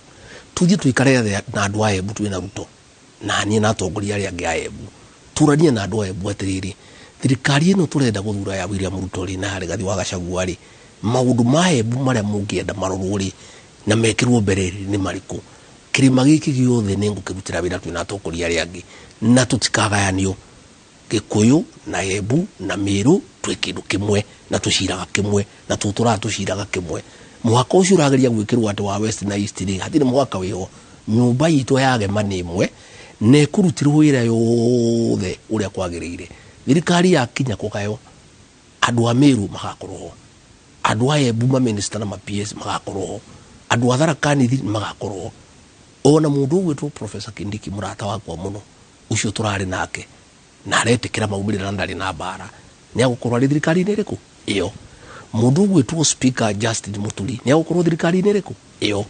Tũthiĩ tũikare thĩ na andũ a Embu twĩna Ruto, na niĩ na atongoria arĩa angĩ a Embu. Tũranie na andũ a Embu atĩrĩrĩ, thirikari ĩno tũrenda gũthura ya William Ruto rĩ, na Rigathi wa Gachagua rĩ, maũndũ ma Embu marĩa mũngĩenda marorwo rĩ, na mekĩrwo mbere rĩ, nĩ marĩkũ? Kĩrĩma gĩkĩ gĩothe nĩ ngũkĩrutĩra wĩra twĩna atongoria arĩa angĩ, na tũtikagayanio. Gĩkũyũ na Embu na Meru twĩ kĩndũ kĩmwe, na tũciraga kĩmwe, na tũtũraga tũciraga kĩmwe. Mũhaka ũcio ũrageria gwĩkĩrwo atĩ wa West na East rĩ, hatirĩ mũhaka wĩho. Nyũmba itũ ya Gema nĩ ĩmwe, na ĩkũrutĩrwo wĩra yothe ũrĩa kwagĩrĩire. Thirikari yakinya kũgaywo, andũ a Meru magakorwo ho, andũ a Embu ma minister na ma PS magakorwo ho, andũ a Tharaka Nithi magakorwo ho. Ona mũndũ ũgwĩtwo Professor Kindiki, mũrata wakwa mũno, ũcio tũrarĩ nake, na aretĩkĩra maumĩrĩra na ndarĩ na mbara, nĩ agũkorwo arĩ thirikari-inĩ ĩrĩkũ? Ĩyo. Mũndũ ũgwĩtwo Speaker Justin Muturi nĩ agũkorwo thirikari-inĩ ĩrĩkũ? Ĩyo.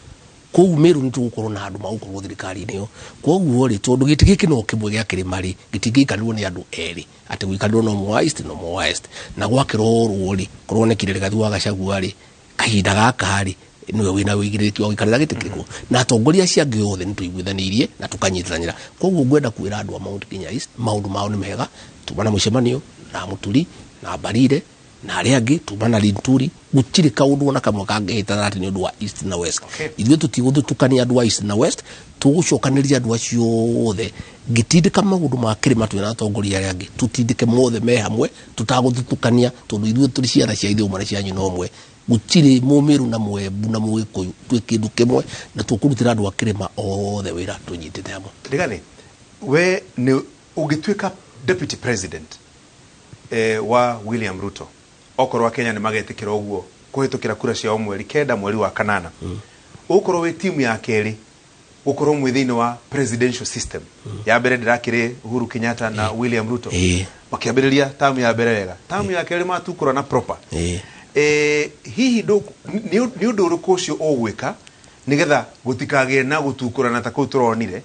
Kũu Meru nĩ tũgũkorwo na andũ magũkorwo thirikari-inĩ ĩyo. Koguo rĩ, tondũ gĩtĩ gĩkĩ no kĩmwe gĩa kĩrĩma rĩ, gĩtingĩikarĩrwo nĩ andũ erĩ, atĩ gũikarĩrwo no ũmwe wa East na ũmwe wa West. Na gwakĩrorwo rĩ, kũronekire Rigathi wa Gachagua rĩ, kahinda gaka rĩ, nĩwe wĩna ũigĩrĩrĩki wa gũikarĩra gĩtĩ kĩrĩkũ. Na atongoria acio angĩ othe nĩ tũiguithanĩirie na tũkanyitanĩra. Koguo ngwenda kwĩra andũ a Mount Kenya East, maũndũ mao nĩ mega. Tuma na mũcemanio na Muturi na Mbarire na arĩa angĩ, tuma na Linturi, gũtirĩ kaũndũ ona kamwe kangĩhĩtana atĩ nĩ ũndũ wa East na West. Ithuĩ tũtigũthutũkania andũ a East na West, tũgũcokanĩrĩria andũ acio othe. Ngĩtindĩka maũndũ ma kĩrĩma twĩna atongoria arĩa angĩ, tũtindĩke mothe me hamwe, tũtagũthutũkania, tondũ ithuĩ tũrĩ ciana cia ithe ũmwe na cia nyina ũmwe. Gũtirĩ Mũmĩru na Mũembu na Mũgĩkũyũ, twĩ kĩndũ kĩmwe, na tũkũrutĩra andũ a kĩrĩma othe wĩra tũnyitĩte hamwe. Rigathi, we nĩ ũngĩtuĩka deputy president wa William Ruto, okorwo Akenya nĩ magetĩkĩra ũguo kũhĩtũkĩra kura ciao mweri 9 mweri wa 8, ũgũkorwo wĩ timu ya kerĩ gũkorwo mwĩ thĩinĩ wa presidential system. Ya mbere ndĩrakĩrĩ Uhuru Kenyatta na William Ruto. Makĩambĩrĩria tamu ya mbere wega, tamu ya kerĩ matukũra na proper. Hihi nĩ ũndũ ũrĩkũ ũcio ũgwĩka nĩgetha gũtikagĩe na gũtukũrana ta kũu tũronire?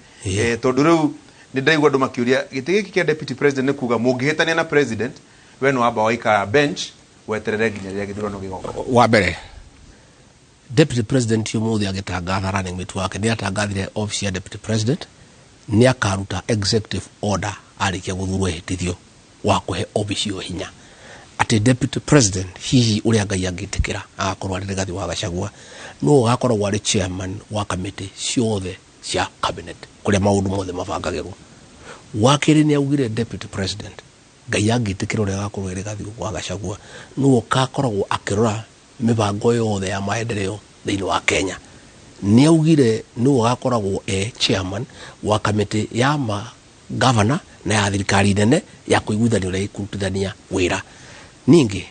Tondũ rĩu nĩ ndaigua andũ makĩũria gĩtĩ gĩkĩ kĩa deputy president nĩ kuga mũngĩhĩtania na president, we nĩ wamba waikara bench weterere nginya rĩrĩa gĩthurano gĩgoka. Wa mbere, deputy president ũmũthĩ agĩtangatha running mate wake, nĩ atangathire office ya deputy president nĩ akaruta executive order arĩkia gũthurwo ehĩtithio wa kũhe office ĩyo hinya, atĩ deputy president hihi ũrĩa Ngai angĩtĩkĩra agakorwo arĩ Rigathi wa Gachagua, no agakoragwo arĩ chairman wa committee ciothe cia cabinet kũrĩa maũndũ mothe mabangagĩrwo. Wa kerĩ, nĩ augire deputy president Ngai angĩtĩkĩra ũrĩa agakorwo e Rigathi wa Gachagua nĩwe ũgakoragwo akĩrora mĩbango yothe ya maendeleo thĩinĩ wa Kenya. Nĩ augire nĩwe ũgakoragwo e chairman wa kamĩtĩ ya ma governor na ya thirikari nene ya kũiguithania ũrĩa ĩkũrutithania wĩra. Ningĩ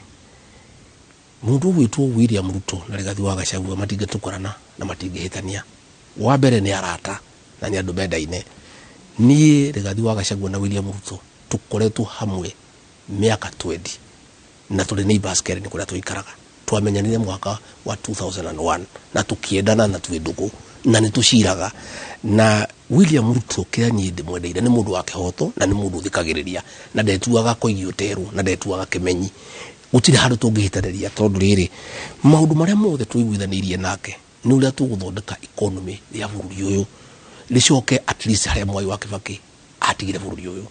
mũndũ ũgwĩtwo William Ruto na Rigathi wa Gachagua matingĩtũkorana na matingĩhĩtania. Wa mbere nĩ arata na nĩ andũ mendaine. Niĩ Rigathi wa Gachagua na William Ruto tũkoretwo hamwe mĩaka 20 na tũrĩ neighbors Karen kũrĩa tũikaraga. Twamenyanire mwaka wa 2001 na tũkĩendana na twĩ ndũgũ na nĩ tũciraga. Na William Ruto kĩrĩa niĩ ndĩmwendeire nĩ mũndũ wa kĩhoto na nĩ mũndũ ũthikagĩrĩria na ndetuaga koigi ũterwo na ndetuaga kĩmenyi. Gũtirĩ handũ tũngĩhĩtanĩria tondũ rĩrĩ maũndũ marĩa mothe tũiguithanĩirie nake nĩ ũrĩa tũgũthondeka economy ya bũrũri ũyũ rĩcoke at least harĩa Mwai wa Kibaki atigire bũrũri ũyũ.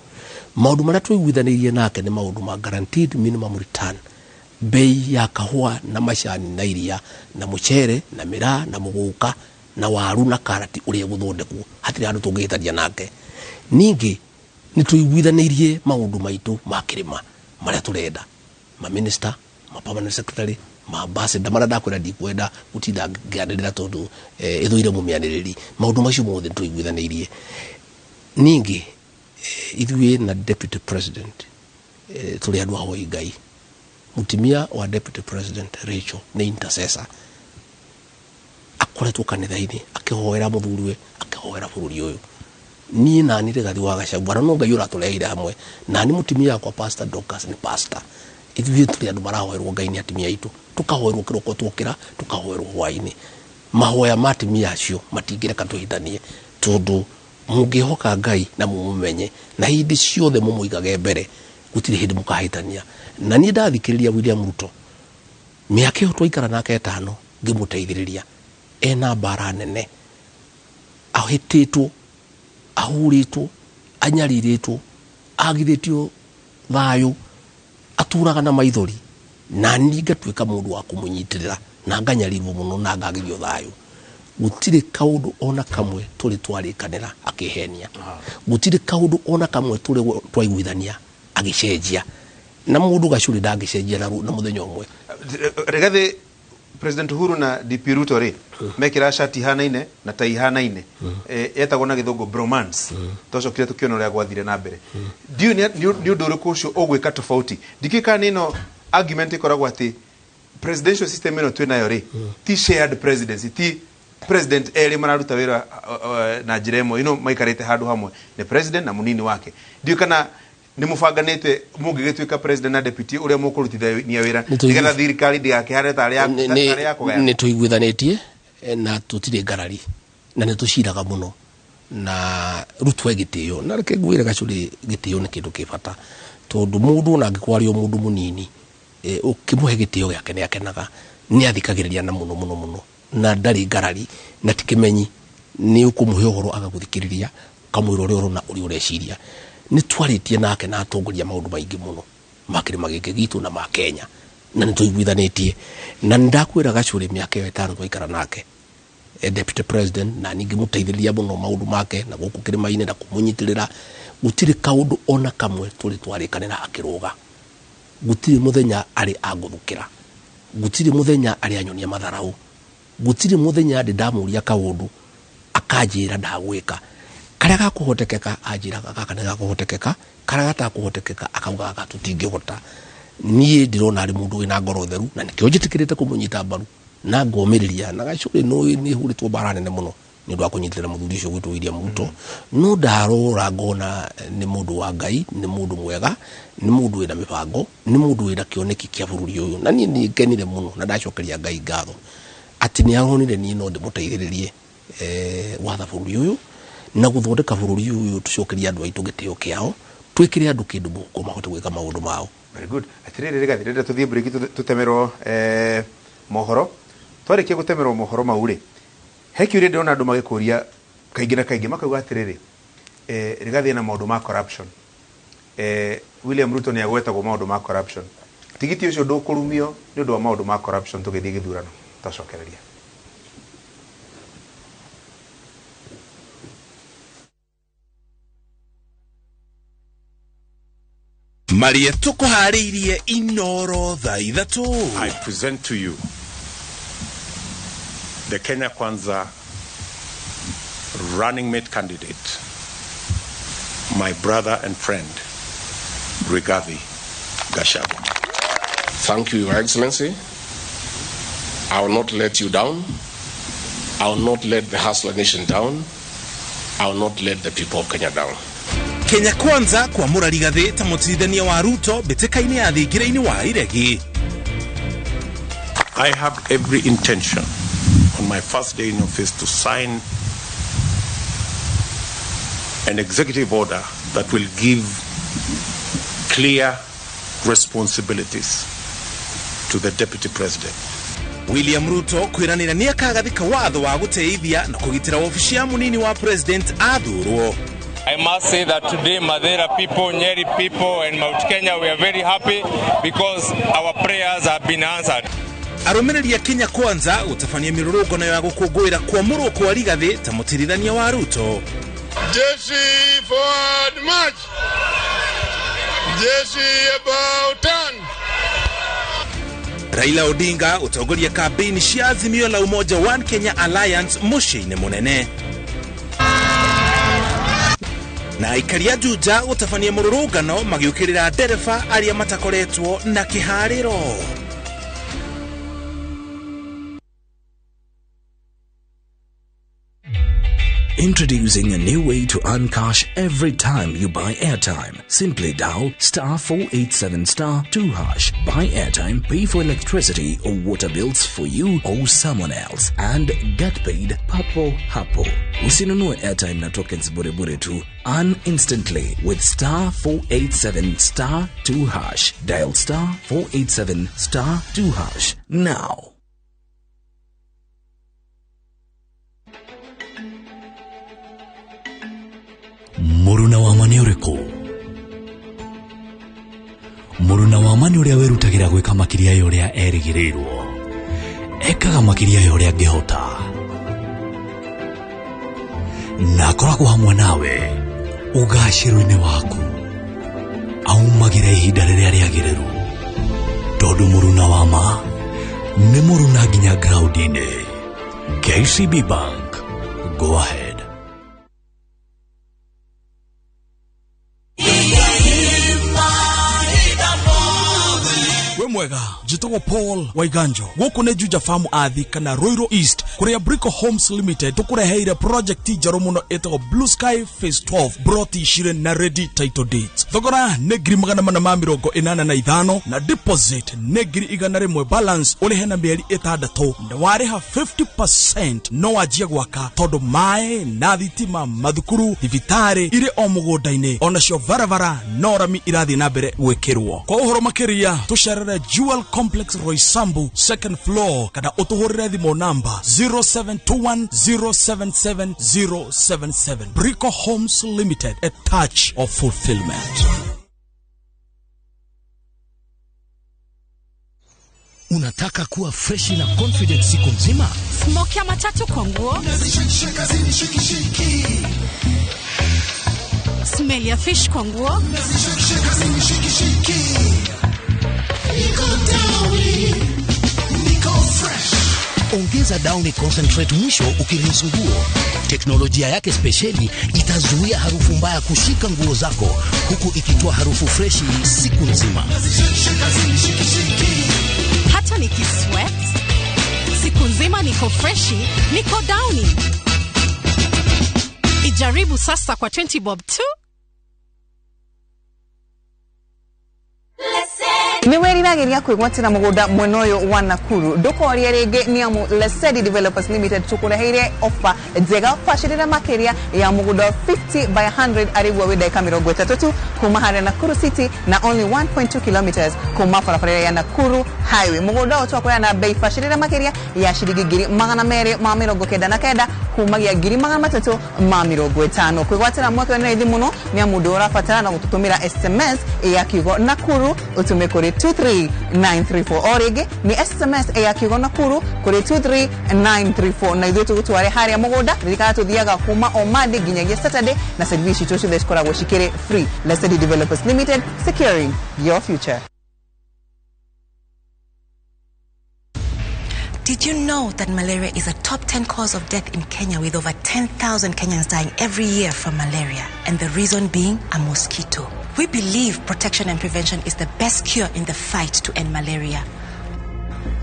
Maũndũ marĩa tũiguithanĩirie nake nĩ maũndũ ma guaranteed minimum return, bei ya kahũa na macani na iria na mũcere na mĩraa na mũgũka na waru na karati ũrĩa gũthondekwo, hatirĩ handũ tũngĩhĩtania nake. Ningĩ nĩ tũiguithanĩirie maũndũ maitũ ma kĩrĩma marĩa tũrenda, ma minister, ma permanent secretary, ma ambassador marĩa ndakwĩra ndikwenda gũtinda ngĩanĩrĩra tondũ ĩthũire mũmĩanĩrĩri. Maũndũ macio mothe nĩ tũiguithanĩirie. Ningĩ ithuĩ na deputy president tũrĩ andũ ahoi Ngai. Mũtumia wa deputy president Rachel nĩ intercessor, akoretwo kanitha-inĩ akĩhoera mũthuriwe, akĩhoera bũrũri ũyũ. Niĩ nani Rigathi wa Gachagua na no Ngai ũratũrehire hamwe, nani mũtumia wakwa Pastor Dorcas nĩ pastor. Ithuĩ tũrĩ andũ marahoerwo Ngai nĩ atumia aitũ, tũkahoerwo kĩroko tuokĩra, tũkahoerwo hwaĩ-inĩ. Mahoya ma atumia acio matingĩreka tũhĩtanie tondũ mũngĩhoka Ngai na mũmũmenye na hĩndĩ ciothe mũmũigage mbere, gũtirĩ hĩndĩ mũkahĩtania. Na niĩ ndathikĩrĩria William Ruto mĩaka ĩyo twaikara nake ĩtano ngĩmũteithĩrĩria, ena mbara nene, ahĩtĩtwo, ahũrĩtwo, anyarirĩtwo, agithĩtio thayũ, atũraga na maithori, na niĩ ngatuĩka mũndũ wa kũmũnyitĩrĩra na nganyarirwo mũno na ngagithio thayũ. Gũtirĩ kaũndũ ona kamwe tũrĩ twarĩkanĩra akĩhenia, gũtirĩ kaũndũ ona kamwe tũrĩ twaiguithania agĩcenjia. Na mũndũ gacũrĩ ndangĩcenjia na mũthenya ũmwe. Rigathi, President Uhuru na DP Ruto rĩ mekĩra shati ihanaine na tai ihanaine, yetagwo na gĩthũngũ bromance. Twacokire tũkĩona ũrĩa gwathire na mbere. Ndiũĩ nĩ ũndũ ũrĩkũ ũcio ũgwĩka tofauti. Ndikĩũĩ kana ĩno argument ĩkoragwo atĩ presidential system ĩno twĩ nayo rĩ ti shared presidency, ti president erĩ mararuta wĩra na njĩra ĩmwe, you maikarĩte handũ hamwe, nĩ president na mũnini wake. Ndiũĩ kana nĩ mũbanganĩte mũngĩgĩtuĩka president na deputy ũrĩa mũkũrutithania wĩra nĩgetha thirikari ndĩgakĩhane tarĩ ya kũgayana. Nĩ tũiguithanĩtie na tũtirĩ ngarari na nĩ tũciraga mũno na Ruto e gĩtĩo. Na reke ngwĩre gacũrĩ, gĩtĩo nĩ kĩndũ kĩ bata tondũ mũndũ ona angĩkorwo arĩ o mũndũ mũnini, ũkĩmũhe gĩtĩo gĩake nĩ akenaga, nĩ athikagĩrĩria na mũno mũno mũno na ndarĩ ngarari na ti kĩmenyi. Nĩ ũkũmũhe ũhoro agagũthikĩrĩria, ũkamwĩra ũrĩa ũrona, ũrĩa ũreciria. Nĩ twarĩtie nake na atongoria maũndũ maingĩ mũno ma kĩrĩma gĩkĩ gitũ na ma Kenya na nĩ tũiguithanĩtie. Na nĩ ndakwĩra gacũrĩ, mĩaka ĩyo ĩtano twaikara nake deputy president na ningĩ mũteithĩrĩria mũno maũndũ make na gũkũ kĩrĩma-inĩ na kũmũnyitĩrĩra, gũtirĩ kaũndũ ona kamwe tũrĩ twarĩkanĩra akĩrũga. Gũtirĩ mũthenya arĩ angũthũkĩra, gũtirĩ mũthenya arĩ anyonia matharau, gũtirĩ mũthenya ndĩ ndamũria kaũndũ akanjĩra ndagwĩka. Karĩa gakũhotekeka anjĩraga gaka nĩ gakũhotekeka, karĩa gatakũhotekeka akauga gaka tũtingĩhota. Niĩ ndĩrona arĩ mũndũ wĩna ngoro theru na nĩkĩo njĩtĩkĩrĩte kũmũnyita mbaru na ngomĩrĩria. Na gacũrĩ nĩ hũrĩtwo mbara nene mũno nĩ ũndũ wa kũnyitĩrĩra mũthuri ũcio gwĩtwo William Ruto, no ndarora ngona nĩ mũndũ wa Ngai, nĩ mũndũ mwega, nĩ mũndũ wĩna mĩbango, nĩ mũndũ wĩna kĩoneki kĩa bũrũri ũyũ. Na niĩ nĩ ngenire mũno na ndacokeria Ngai ngatho atĩ nĩ aronire niĩ no ndĩmũteithĩrĩrie gwatha bũrũri ũyũ na gũthondeka bũrũri ũyũ, tũcokerie andũ aitũ gĩtĩo kĩao, twĩkĩre andũ kĩndũ mũhuko mahote gwĩka maũndũ mao. Very good. Atĩrĩrĩ Rigathi, rĩrĩa tũthiĩ break tũtemerwo mohoro, twarĩkia gũtemerwo mohoro mau rĩ, he kĩũria ndĩrona andũ magĩkũria kaingĩ na kaingĩ, makauga atĩrĩrĩ, Rigathi ena maũndũ ma corruption, William Ruto nĩ agwetagwo maũndũ ma corruption, tigiti ũcio ndũkũrumio nĩ ũndũ wa maũndũ ma corruption tũgĩthiĩ gĩthurano? Twacokereria. Maria tukuharĩirie Inoro thaa 3. I present to you the Kenya Kwanza running mate candidate, my brother and friend, Rigathi Gachagua. Thank you, Your Excellency. I will not let you down. I will not let the Hustler Nation down. I will not let the people of Kenya down. Kenya Kwanza kwamũra Rigathi ta mũtirithania wa Ruto mbĩtĩka-inĩ ya thingira-inĩ wa iregi. I have every intention on my first day in office to sign an executive order that will give clear responsibilities to the deputy president. William Ruto kwiranira ni akagathika watho wa guteithia na kugitira ofici ya munini wa president athurwo. I must say that today Mathira people, Nyeri people and Mount Kenya, we are very happy because our prayers have been answered. Arũmĩrĩri a Kenya Kwanza gũtabania mĩrũrũngano ya gũkũngũĩra kwamũrwo kwa Rigathi ta mũtirithania wa Ruto. Jeshi forward march. Jeshi about turn. Raila Odinga ũtongoria kambĩini cia Azimio la Umoja One Kenya Alliance mũciĩ-inĩ mũnene. Na aikari a Juja gũtabania mũrũrũngano magĩũkĩrĩra ndereba arĩa matakoretwo na kĩharĩro. Introducing a new way to earn cash every time you buy airtime. Simply dial *487*2#. Buy airtime, pay for electricity or water bills for you or someone else, and get paid papo hapo. Usinunue airtime na tokens bure bure tu. Earn instantly with *487*2#. Dial *487*2# now. Mũruna wa ma nĩ ũrĩkũ? Mũruna wa ma nĩ ũrĩa wĩrutagĩra gwĩka makĩria ya ũrĩa erĩgĩrĩirwo. Ekaga makĩria ya ũrĩa angĩhota. Na akoragwo hamwe nawe ũgacĩru-inĩ waku. Aumagĩra ihinda rĩrĩa rĩagĩrĩru. Tondũ mũruna wa ma nĩ mũruna nginya ground-inĩ. KCB Bank. Go ahead. Mwega njitagwo Paul Waiganjo guku ni Juja Farm athi kana Ruiru East kuria Brico Homes Limited tukureheire project njeru muno itagwo Blue Sky Phase 12 broti icire na ready title deeds. Thogora ni 485 na deposit ni 100 balance urihe na mieri 6 na wariha 50% no wanjie gwaka tondu mae na thitima mathukuru thibitari iri o mugunda-ini onacio barabara no rami irathi na mbere gwikirwo. Kwa uhoro makiria tucerere Jewel Complex Roysambu second floor kana utuhurire thimu namba 0721 077 077. Brico Homes Limited, a touch of fulfillment. Unataka kuwa fresh na confident siku nzima? Smoke ya matatu kwa nguo. Smell ya fish kwa nguo. Ongeza Downy Concentrate mwisho ukirinse nguo. Teknolojia yake spesheli itazuia harufu mbaya kushika nguo zako huku ikitoa harufu freshi siku nzima. Hata nikisweat siku nzima niko freshi, niko Downy. Ijaribu sasa kwa 20 bob tu. Nĩ wĩriragĩria kwĩgwatĩra mũgũnda mwena ũyũ wa Nakuru ndũkorie rĩngĩ nĩ amu Lesedi Developers Limited tũkũreheire ofa njega bacĩrĩra makĩria ya mũgũnda 50 by 100 arĩguo wĩ ndagĩka 30 tu kuma harĩa Nakuru City na only 1.2 kilometers kuma barabara ya Nakuru Highway. Mũgũnda ũyũ twakũrĩa na bei bacĩrĩra makĩria ya ciringi 299 kumagia 350,000. Kwĩgwatĩra mweke nĩ raithi mũno nĩ amu ndũ ũrabatara na gũtũtũmĩra SMS ya kiugo Nakuru ũtũme kũrĩ 23934. O rĩngĩ nĩ SMS ya kiugo Nakuru kũrĩ 23934 na ithuĩ tũgũtware harĩa mũgũnda. Ririkana tũthiaga kuma o Monday nginyagia Saturday na service citũ ciothe cikoragwo cikĩrĩ free. Lesedi Developers Limited, securing your future. Did you know that malaria is a top 10 cause of death in Kenya, with over 10,000 Kenyans dying every year from malaria? And the reason being a mosquito. We believe protection and prevention is the best cure in the fight to end malaria.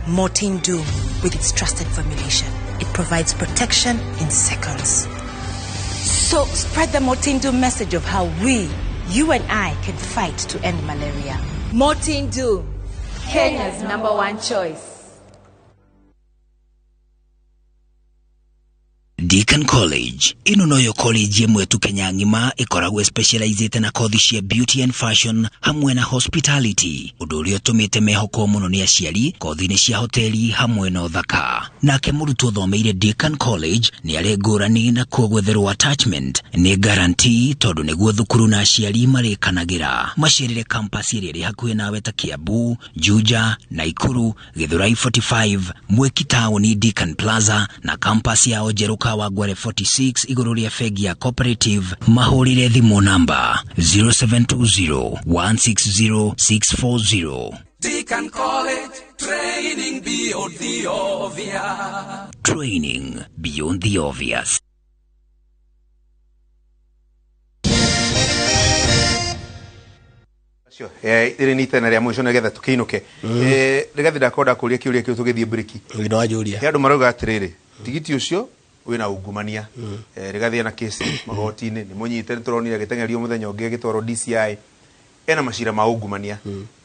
Mortein Doom, with its trusted formulation, it provides protection in seconds. So spread the Mortein Doom message of how we, you and I, can fight to end malaria. Mortein Doom, Kenya's number one choice. Deacon College ĩno noyo college ĩmwe tu Kenya ng'ima ĩkoragwo specializĩte na kothi cia beauty and fashion hamwe na hospitality, ũndũ ũrĩa ũtũmĩte mehokwo mũno nĩ aciari kothi-inĩ cia hoteli hamwe na ũthaka. Nake mũrutwo ũthomeire Deacon College nĩ arĩ ngũrani na kuo gwetherwo attachment nĩ guarantee, tondũ nĩguo thukuru na aciari marĩkanagĩra. Macerere campus ĩrĩa ĩrĩ hakuhĩ nawe ta Kiambu, Juja, Naikuru, Githurai 45, Mwiki Town, Deacon Plaza na campus yao njerũ Kawangware 46 igũrũ rĩa bengi ya Cooperative. Mahũrĩre thimũ namba 0720 160 640. Deacon College, training beyond the obvious. Training beyond the obvious. Rĩrĩ nĩ itana rĩa mũico nĩgetha tũkĩinũke. Rĩgathi ndakorwo ndakũria kĩũria kĩu tũgĩthiĩ briki. Nĩwanjũria. He andũ marauga atĩrĩrĩ, tigiti ũcio wĩna ungumania, rĩgathiĩ na kesi magoti-inĩ, nĩ mũnyite, nĩ tũronire agĩteng'erio mũthenya ũngĩ agĩtwarwo DCI, ena macira ma ungumania.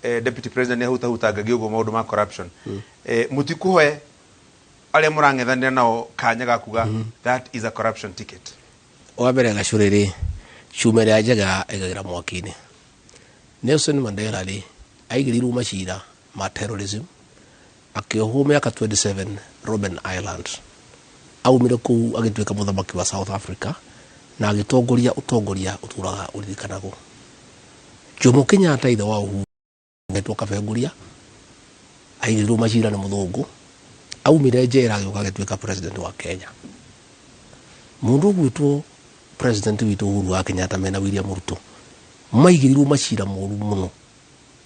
Deputy President nĩ ahutahutangagia ũguo maũndũ ma corruption. Mũtikũhe arĩa mũrang'ethanĩra nao kanya ga kuga that is a corruption ticket? Wa mbere gacũrĩ rĩ, cuma ĩrĩa njega ĩgagĩra mwaki-inĩ. Nelson Mandela rĩ, aigĩrĩirwo macira ma terrorism, akĩohwo mĩaka 27 Robben Island. Aumire kũu agĩtuĩka mũthamaki wa South Africa na agĩtongoria ũtongoria ũtũraga ũririkanagwo. Jomo Kenyatta ithe wa Uhuru etwo Kabenguria, aigĩrĩirwo macira nĩ mũthũngũ, aumire njera agĩũka agĩtuĩka president wa Kenya. Mũndũ ũgwĩtwo president witũ Uhuru wa Kenyatta mena William Ruto maigĩrĩirwo macira moru mũno,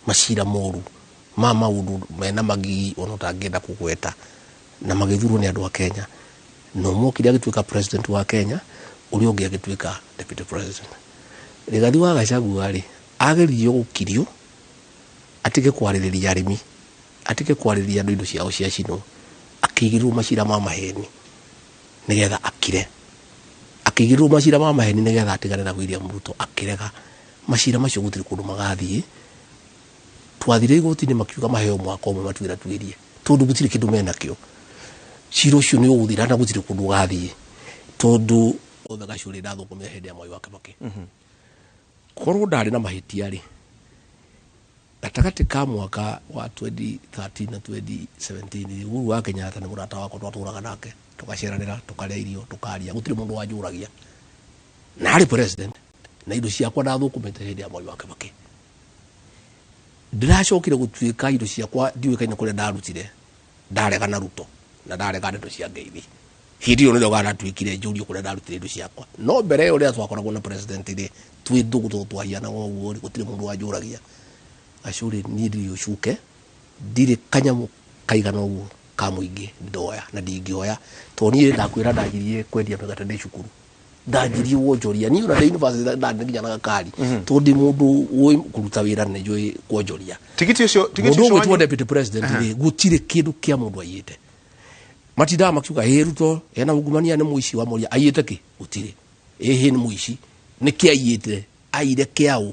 macira moru ma maũndũ mena magigi ona ũtangĩenda kũgweta, na magĩthurwo nĩ andũ a Kenya. No mokire agĩtuĩka president wa Kenya, ũrĩa ũngĩ agĩtuĩka deputy president. Rigathi wa Gachagua rĩ, ageririo gũkirio atige kwarĩrĩria arĩmi, atige kwarĩrĩria andũ indo ciao ciacinwo, akĩigĩrĩrwo macira ma maheni nĩgetha akire, akĩigĩrĩrwo macira ma maheni nĩgetha atigane na William Ruto, akĩrega. Macira macio gũtirĩ kũndũ magathiĩ. Twathire igoti-inĩ makiuga maheo mwaka ũmwe matuĩra tuĩrie, tondũ gũtirĩ kĩndũ menakĩo. Cira ũcio nĩ ũgũthira na gũtirĩ kũndũ ũgathiĩ, tondũ othe gacũrĩ ndathũkũmire hĩndĩ ya Mwai wa Kibaki. Korwo ndarĩ na mahĩtia rĩ, gatagatĩ ka mwaka wa 2013 na 2017, Uhuru wa Kenyatta nĩ mũrata wakwa, twatũraga nake, tũgaceranĩra, tũkarĩa irio, tũkaria, gũtirĩ mũndũ wanjũragia. Na arĩ president, na indo ciakwa ndathũkũmĩte hĩndĩ ya Mwai wa Kibaki. Ndĩracokire gũtuĩka indo ciakwa ndiũĩkaine kũrĩa ndarutire, ndarega na Ruto na ndarega ndeto cia ngeithi. Hĩndĩ ĩyo nĩrĩo ganatuĩkire njũrio kũrĩa ndarutire indo ciakwa. No mbere ĩyo rĩrĩa twakoragwo na president rĩ, twĩ ndũgũ tondũ twahianaga ũguo rĩ, gũtirĩ mũndũ wanjũragia. Gacũrĩ niĩ ndirĩ ũcuke, ndirĩ kanyamũ kaigana ũguo ka mũingĩ ndoya na ndingĩoya, tondũ niĩ ndakwĩra ndanjirie kwendia mĩgate ndĩ cukuru, ndanjirie wonjoria niĩ ona ndĩ university ndarĩ nginya na gakari, tondũ ndĩ mũndũ ũĩ kũruta wĩra na nĩnjũĩ kwonjoria. Tigiti ũcio, tigiti Mũndũ ũcio ũgwĩtwo wanyu deputy president rĩ, gũtirĩ kĩndũ kĩa mũndũ aiyĩte. Matindaga makiuga ĩ Ruto ena ungumania nĩ mũici wa moria, aiyĩte kĩ? Gũtirĩ. Ĩhĩ nĩ mũici, nĩ kĩ aiyĩte? Aire kĩaũ?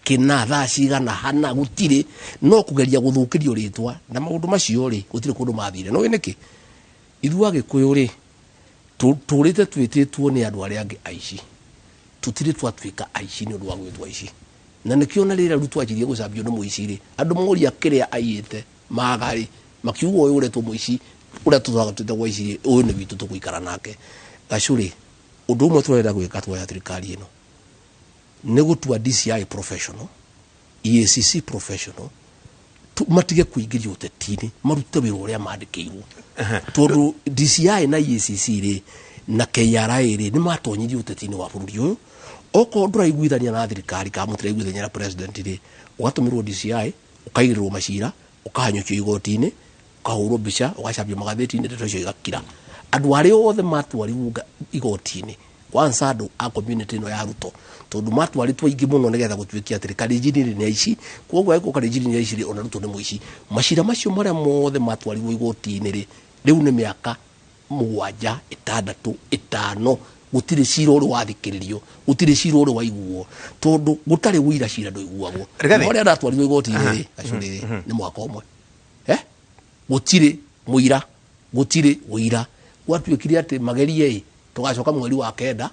Kĩna thaa cigana hana? Gũtirĩ. No kũgeria gũthũkĩrio rĩtwa na maũndũ macio rĩ, gũtirĩ kũndũ mathire. No nĩkĩ ithuĩ Agĩkũyũ rĩ, tũrĩte twĩtĩtwo nĩ andũ arĩa angĩ aici, tũtirĩ twatuĩka aici nĩ ũndũ wa gwĩtwo aici. Na nĩkĩo na rĩrĩa Ruto anjirie gũcambio nĩ mũici rĩ, andũ moria kĩrĩa aiyĩte maga rĩ, makiuga ũyũ ũretwo mũici, ũrĩa tũtũraga twĩtagwo aici rĩ, ũyũ nĩ witũ tũgũikara nake. Gacũrĩ, ũndũ ũmwe tũrenda gwĩka tuoya thirikari ĩno nĩ gũtua DCI professional, EACC professional, matige kũingĩrio ũteti-inĩ, marute wĩra ũrĩa mandĩkĩirwo, tondũ DCI na EACC rĩ na KRA rĩ nĩ matonyirio ũteti-inĩ wa bũrũri ũyũ. Okorwo ndũraiguithania na thirikari kana mũtiraiguithania na president rĩ, ũgatũmĩrwo DCI, ũkaigĩrĩrwo macira, ũkahanyũkio igoti-inĩ, ũkahũrwo mbica, ũgacambio magathĩti-inĩ, ndeto icio igakira. Andũ arĩa othe matwarirwo igoti-inĩ, kwanza andũ a community ĩno ya Ruto, tondũ matwarĩtwo aingĩ mũno nĩgetha gũtuĩke atĩrĩ Kalenjin rĩ nĩ aici, koguo angĩkorwo Kalenjin nĩ aici rĩ, ona Ruto nĩ mũici. Macira macio marĩa mothe matwarirwo igoti-inĩ rĩ, rĩu nĩ mĩaka 7, 6, 5, gũtirĩ cira ũrĩ wathikĩrĩrio, gũtirĩ cira ũrĩ waiguo, tondũ gũtarĩ ũira cira ndũiguagwo. Rigathi. Marĩa ndatwarirwo igoti-inĩ rĩ, Gacũrĩ rĩ, nĩ mwaka ũmwe. Gũtirĩ mũira, gũtirĩ ũira. Gwatuĩkire atĩ magerie ĩ, tũgacoka mweri wa 9,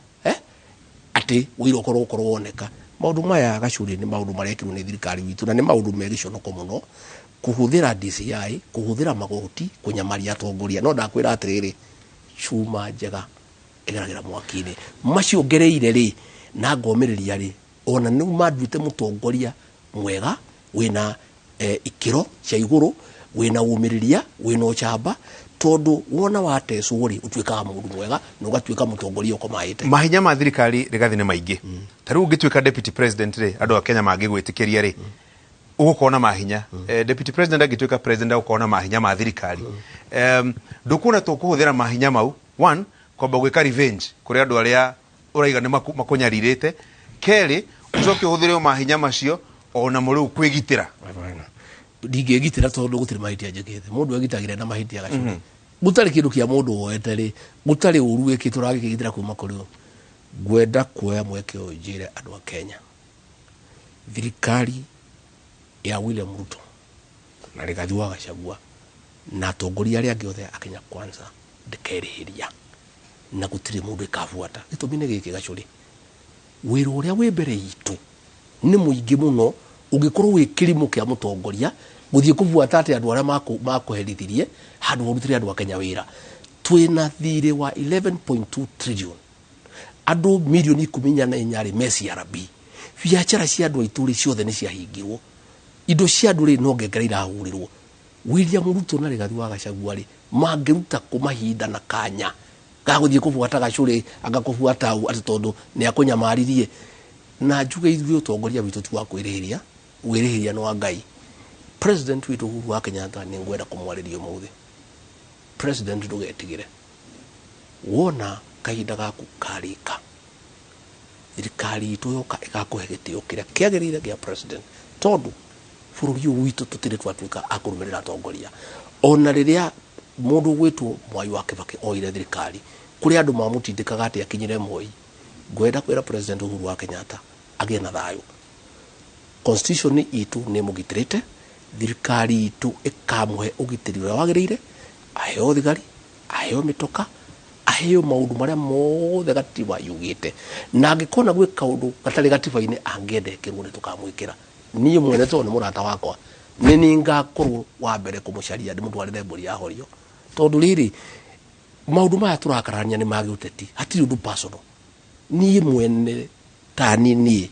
atĩ ũira ũkorwo woneka. Maũndũ maya Gacũrĩ nĩ maũndũ marekirwo nĩ thirikari witũ, na nĩ maũndũ me gĩconoko mũno, kũhũthĩra DCI, kũhũthĩra magoti, kũnyamaria atongoria. No ndakwĩra atĩrĩrĩ, cuma njega ĩgeragĩra mwaki-inĩ. Macio ngereire rĩ, na ngomĩrĩria rĩ, ona nĩ manduĩte mũtongoria mwega, wĩna ikĩro cia igũrũ, wĩna ũmĩrĩria, wĩna ũcamba, tondũ wona watecwo rĩ, ũtuĩkaga mũndũ mwega na ũgatuĩka mũtongoria ũkomaĩte. Mahinya ma thirikari Rigathi nĩ maingĩ. Ta rĩu ũngĩtuĩka deputy president rĩ, andũ a Kenya mangĩgwĩtĩkĩria rĩ, ũgũkorwo na mahinya. Deputy president angĩtuĩka president agũkorwo na mahinya ma thirikari. Ndũkuona tũkũhũthĩra mahinya mau, one, kwamba gwĩka revenge kũrĩ andũ arĩa ũraiga nĩ makũnyarirĩte. Kerĩ, ũcoke ũhũthĩre mahinya macio ona mo rĩu kwĩgitĩra. Ndingĩgitĩra tondũ gũtirĩ mahĩtia njĩkĩte. Mũndũ egitagĩra na mahĩtia Gacũrĩ. Gũtarĩ kĩndũ kĩa mũndũ woete rĩ, gũtarĩ ũru wĩkĩtwo ũragĩkĩgitĩra kuma kũrĩ ũ. Ngwenda kuoya mweke ũyũ njĩre andũ a Kenya, thirikari ya William Ruto na Rigathi wa Gachagua na atongoria arĩa angĩ othe a Kenya Kwanza ndĩkerĩhĩria na gũtirĩ mũndũ ĩkabuata. Gĩtũmi nĩ gĩkĩ Gacũrĩ, wĩra ũrĩa wĩ mbere itũ nĩ mũingĩ mũno, ũngĩkorwo wĩ kĩrimũ kĩa mũtongoria gũthiĩ kũbuata atĩ andũ arĩa makũherithirie handũ ũrutĩre andũ a Kenya wĩra. Twĩna thirĩ wa 11.2 trillion, andũ mirioni 14 rĩ me CRB, biacara cia andũ aitũ rĩ ciothe nĩ ciahingirwo, indo cia andũ rĩ no ngengere irahũrĩrwo. William Ruto na Rigathi wa Gachagua rĩ mangĩruta kũ mahinda na kanya ga gũthiĩ kũbuata Gacũrĩ anga kũbuata au atĩ tondũ nĩ akũnyamaririe. Na njuge ithuĩ ũtongoria witũ ti wa kwĩrĩhĩria, wĩrĩhĩria nĩ wa Ngai. President witũ Uhuru wa Kenyatta nĩ ngwenda kũmwarĩria ũmũthĩ. President ndũgetigĩre, wona kahinda gaku karĩka, thirikari itũ yoka ĩgakũhe gĩtĩo kĩrĩa kĩagĩrĩire gĩa president, tondũ bũrũri ũyũ witũ tũtirĩ twatuĩka a kũrũmĩrĩra atongoria. Ona rĩrĩa mũndũ ũgwĩtwo Mwai wa Kibaki oire thirikari, kũrĩ andũ mamũtindĩkaga atĩ akinyĩre Moi. Ngwenda kwĩra President Uhuru wa Kenyatta agĩe na thayũ. Constitution itũ nĩ ĩmũgitĩrĩte, thirikari itũ ĩkamũhe ũgitĩri ũrĩa wagĩrĩire, aheo thigari, aheo mĩtoka, aheo maũndũ marĩa mothe gatiba yugĩte. Na angĩkona gwĩ kaũndũ gatarĩ gatiba-inĩ angĩenda ekĩrwo nĩ tũkamwĩkĩra. Niĩ mwene tondũ nĩ mũrata wakwa, nĩ niĩ ngakorwo wa mbere kũmũcaria ndĩmũtwarĩre mbũri ya horio. Tondũ rĩrĩ, maũndũ maya tũrakarania nĩ ma gĩũteti, hatirĩ ũndũ personal. Niĩ mwene ta niĩ niĩ,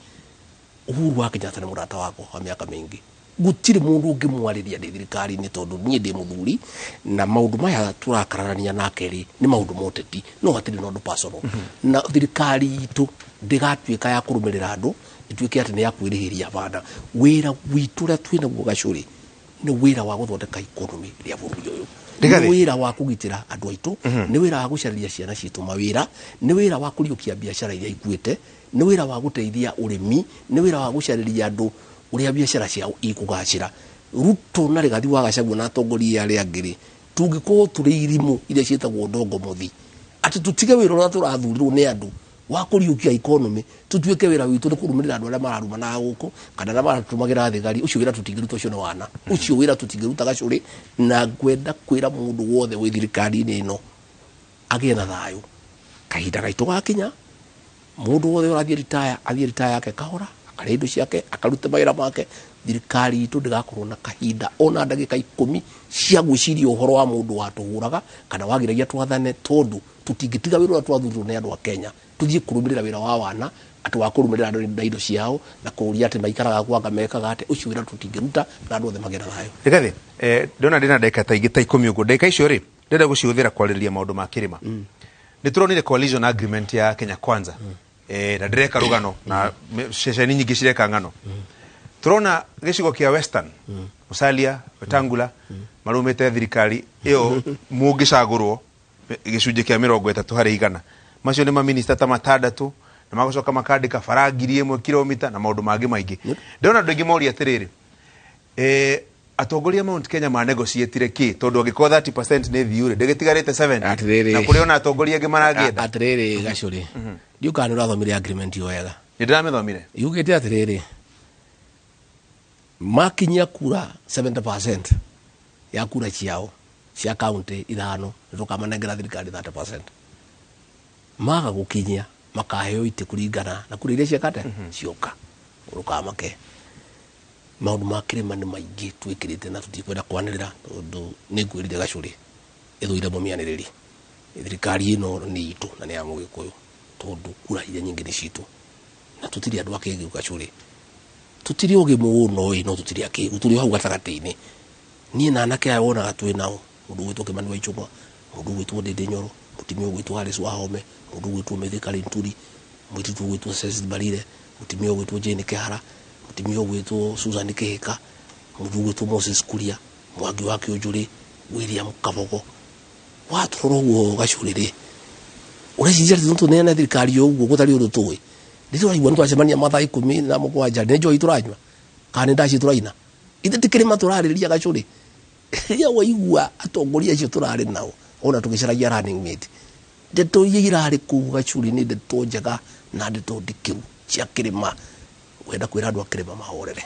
Uhuru wa Kenyatta nĩ mũrata wakwa wa mĩaka mĩingĩ. Gũtirĩ mũndũ ũngĩmwarĩria ndĩ thirikari-inĩ tondũ niĩ ndĩ mũthuri, na maũndũ maya tũrakararania nake rĩ nĩ maũndũ ma ũteti, no hatirĩ na ũndũ personal. Na thirikari itũ ndĩgatuĩka ya kũrũmĩrĩra andũ, ĩtuĩke atĩ nĩ ya kwĩrĩhĩria bana. Wĩra witũ ũrĩa twĩnaguo Gacũrĩ nĩ wĩra wa gũthondeka economy ya bũrũri ũyũ. Rigathi. Nĩ wĩra wa kũgitĩra andũ aitũ, nĩ wĩra wa gũcarĩria ciana citũ mawĩra, nĩ wĩra wa kũriũkia biacara iria ikuĩte, nĩ wĩra wa gũteithia ũrĩmi, nĩ wĩra wa gũcarĩria andũ ũrĩa biacara ciao ikũgacĩra. Ruto na Rigathi wa Gachagua na atongoria arĩa angĩ rĩ, tũngĩkorwo tũrĩ irimũ iria ciĩtagwo ndongo mũthi, atĩ tũtige wĩra ũrĩa tũrathurirwo nĩ andũ wa kũriũkia economy, tũtuĩke wĩra witũ nĩ kũrũmĩrĩra andũ arĩa mararumana gũkũ kana arĩa maratũmagĩra thigari. Ũcio wĩra tũtingĩruta, ũcio nĩ wana, ũcio wĩra tũtingĩruta Gacũrĩ. Na ngwenda kwĩra mũndũ wothe wĩ thirikari-inĩ ĩno agĩe na thayũ. Kahinda gaitũ gakinya, mũndũ wothe ũrathiĩ ritaya athiĩ ritaya yake kahora, Akarĩa indo ciake, akarute mawĩra make. Thirikari itũ ndĩgakorwo na kahinda ona ndagĩka 10 cia gwĩciria ũhoro wa mũndũ watũhũraga kana wagiragia twathane, tondũ tũtingĩtiga wĩra ũrĩa twathurirwo nĩ andũ a Kenya tũthiĩ kũrũmĩrĩra wĩra wa wana, atĩ wa kũrũmĩrĩra andũ na indo ciao na kũũria atĩ maikaraga kwanga mekaga atĩ ũcio wĩra tũtingĩruta na andũ othe magĩe na thayũ. Rigathi, ndona ndĩna ndagĩka ta ingĩ ta 10 ũguo. Ndagĩka icio rĩ, ndĩrenda gũcihũthĩra kwarĩrĩria maũndũ ma kĩrĩma. Nĩ tũronire coalition agreement ya Kenya Kwanza. Na ndĩreka rũgano na ceceni nyingĩ cireka ng'ano. Tũrona gĩcigo kĩa Western, Musalia, Wetangula, marũmĩte thirikari ĩyo mũngĩcagũrwo gĩcunjĩ kĩa 30 harĩ igana. Macio nĩ maminista ta 6 na magacoka makandĩka bara 1000 kilomita na maũndũ mangĩ maingĩ. Ndĩrona andũ aingĩ moria atĩrĩrĩ, atongoria Mount Kenya ma negotiatire kĩ, tondũ angĩkorwo 30% nĩ thiu rĩ, ndĩgĩtigarĩte 7 Atĩrĩrĩ. Na kũrĩ ona atongoria angĩ marangĩenda. Atĩrĩrĩ Gacũrĩ, ndiũ kana nĩ ũrathomire agreement ĩyo wega. Nĩ ndĩramĩthomire. Yugĩte atĩrĩrĩ, makinyia kura 70% ya kura ciao cia county 5 nĩ tũkamanengera thirikari 30%. Maga gũkinyia makaheo itĩ kũringana na kura iria ciekate cioka. Ũrũkamake. Maũndũ ma kĩrĩma nĩ maingĩ twĩkĩrĩte na tũtikwenda kwanĩrĩra tondũ nĩ ngwĩrire Gacũrĩ ĩthũire mũmĩanĩrĩri. Thirikari ĩno nĩ itũ na nĩ ya Mũgĩkũyũ tondũ kura iria nyingĩ nĩ citũ na tũtirĩ andũ akĩgu Gacũrĩ. Tũtirĩ ũgĩ mũno ĩ, no tũtirĩ akĩgu, tũrĩ hau gatagatĩ-inĩ. Niĩ na anake aya wonaga twĩ nao, mũndũ ũgwĩtwo Kĩmani wa Ichung'wa, mũndũ ũgwĩtwo Ndĩndĩ Nyoro, mũtumia ũgwĩtwo Alice Wahome, mũndũ ũgwĩtwo Mithika Linturi, mũirĩtu ũgwĩtwo Cecily Mbarire, mũtumia ũgwĩtwo Jane Kĩhara, mũtumia ũgwĩtwo Susan Kĩhĩka, mũndũ ũgwĩtwo Moses Kuria, Mwangi wa Kĩũnjũrĩ, William Kabogo. Watũrora ũguo Gacũrĩ rĩ, ũreciria atĩ no tũneane thirikari ũguo gũtarĩ ũndũ tũĩ? Nĩ tũraigua nĩ twacemania mathaa 17 nĩ njohi tũranyua kana nĩ ndaci tũraina? Ithe ti kĩrĩma tũrarĩrĩria Gacũrĩ. Rĩrĩa waigua atongoria acio tũrarĩ nao ona tũgĩcaragia running mate, ndeto iria irarĩ kũu Gacũrĩ nĩ ndeto njega na ndeto ndikĩru cia kĩrĩma. Wenda kwĩra andũ a kĩrĩma mahorere.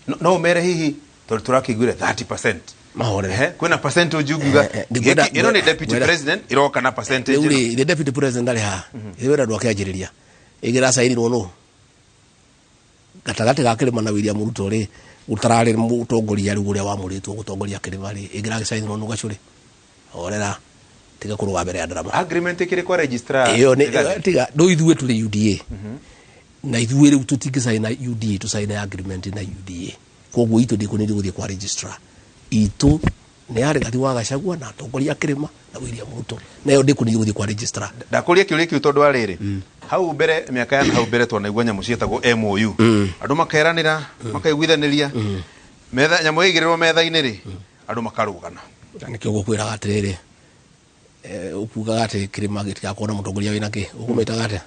No ũmere hihi tondũ tũrakĩiguire 30%. Mahorere. Kwĩna percentage ũngiuga ĩno nĩ deputy president ĩroka na percentage. Rĩu rĩ, the deputy president arĩ haha. Ĩrĩ wĩra ndwakĩanjĩrĩria. Ĩgĩracainirwo nũ? Gatagatĩ ga kĩrĩma na William Ruto rĩ, gũtararĩ mũtongoria rĩu ũrĩa wamũrĩtwo gũtongoria kĩrĩma rĩ, ĩngĩragĩcainirwo nũ Gacũrĩ? Horera, tiga kũrũga mbere ya ndarama. Agreement ĩkĩrĩ kwa registrar. Ĩyo nĩ tiga, no ithuĩ tũrĩ UDA. Na ithuĩ rĩu tũtingĩcaina UDA, tũcaine agreement na UDA. Koguo itũ ndĩkũnĩrĩ gũthiĩ kwa registrar. Itũ nĩ ya Rigathi wa Gachagua na atongoria a kĩrĩma na William Ruto. Nayo ndĩkũnĩrĩ gũthiĩ kwa registrar. Ndakũria kĩũria kĩu tondũ wa rĩrĩ. Hau mbere mĩaka ya hau mbere twanaigua nyamũ ciĩtagwo MOU. Andũ makeranĩra, makaiguithanĩria. Metha nyamũ ĩigĩrĩrwo metha-inĩ rĩ, andũ makarũgana. Na nĩkĩo ngũkwĩraga atĩrĩrĩ, ũkugaga atĩ kĩrĩma gĩtigakorwo na mũtongoria wĩna kĩ? Ũkũmĩtaga atĩa?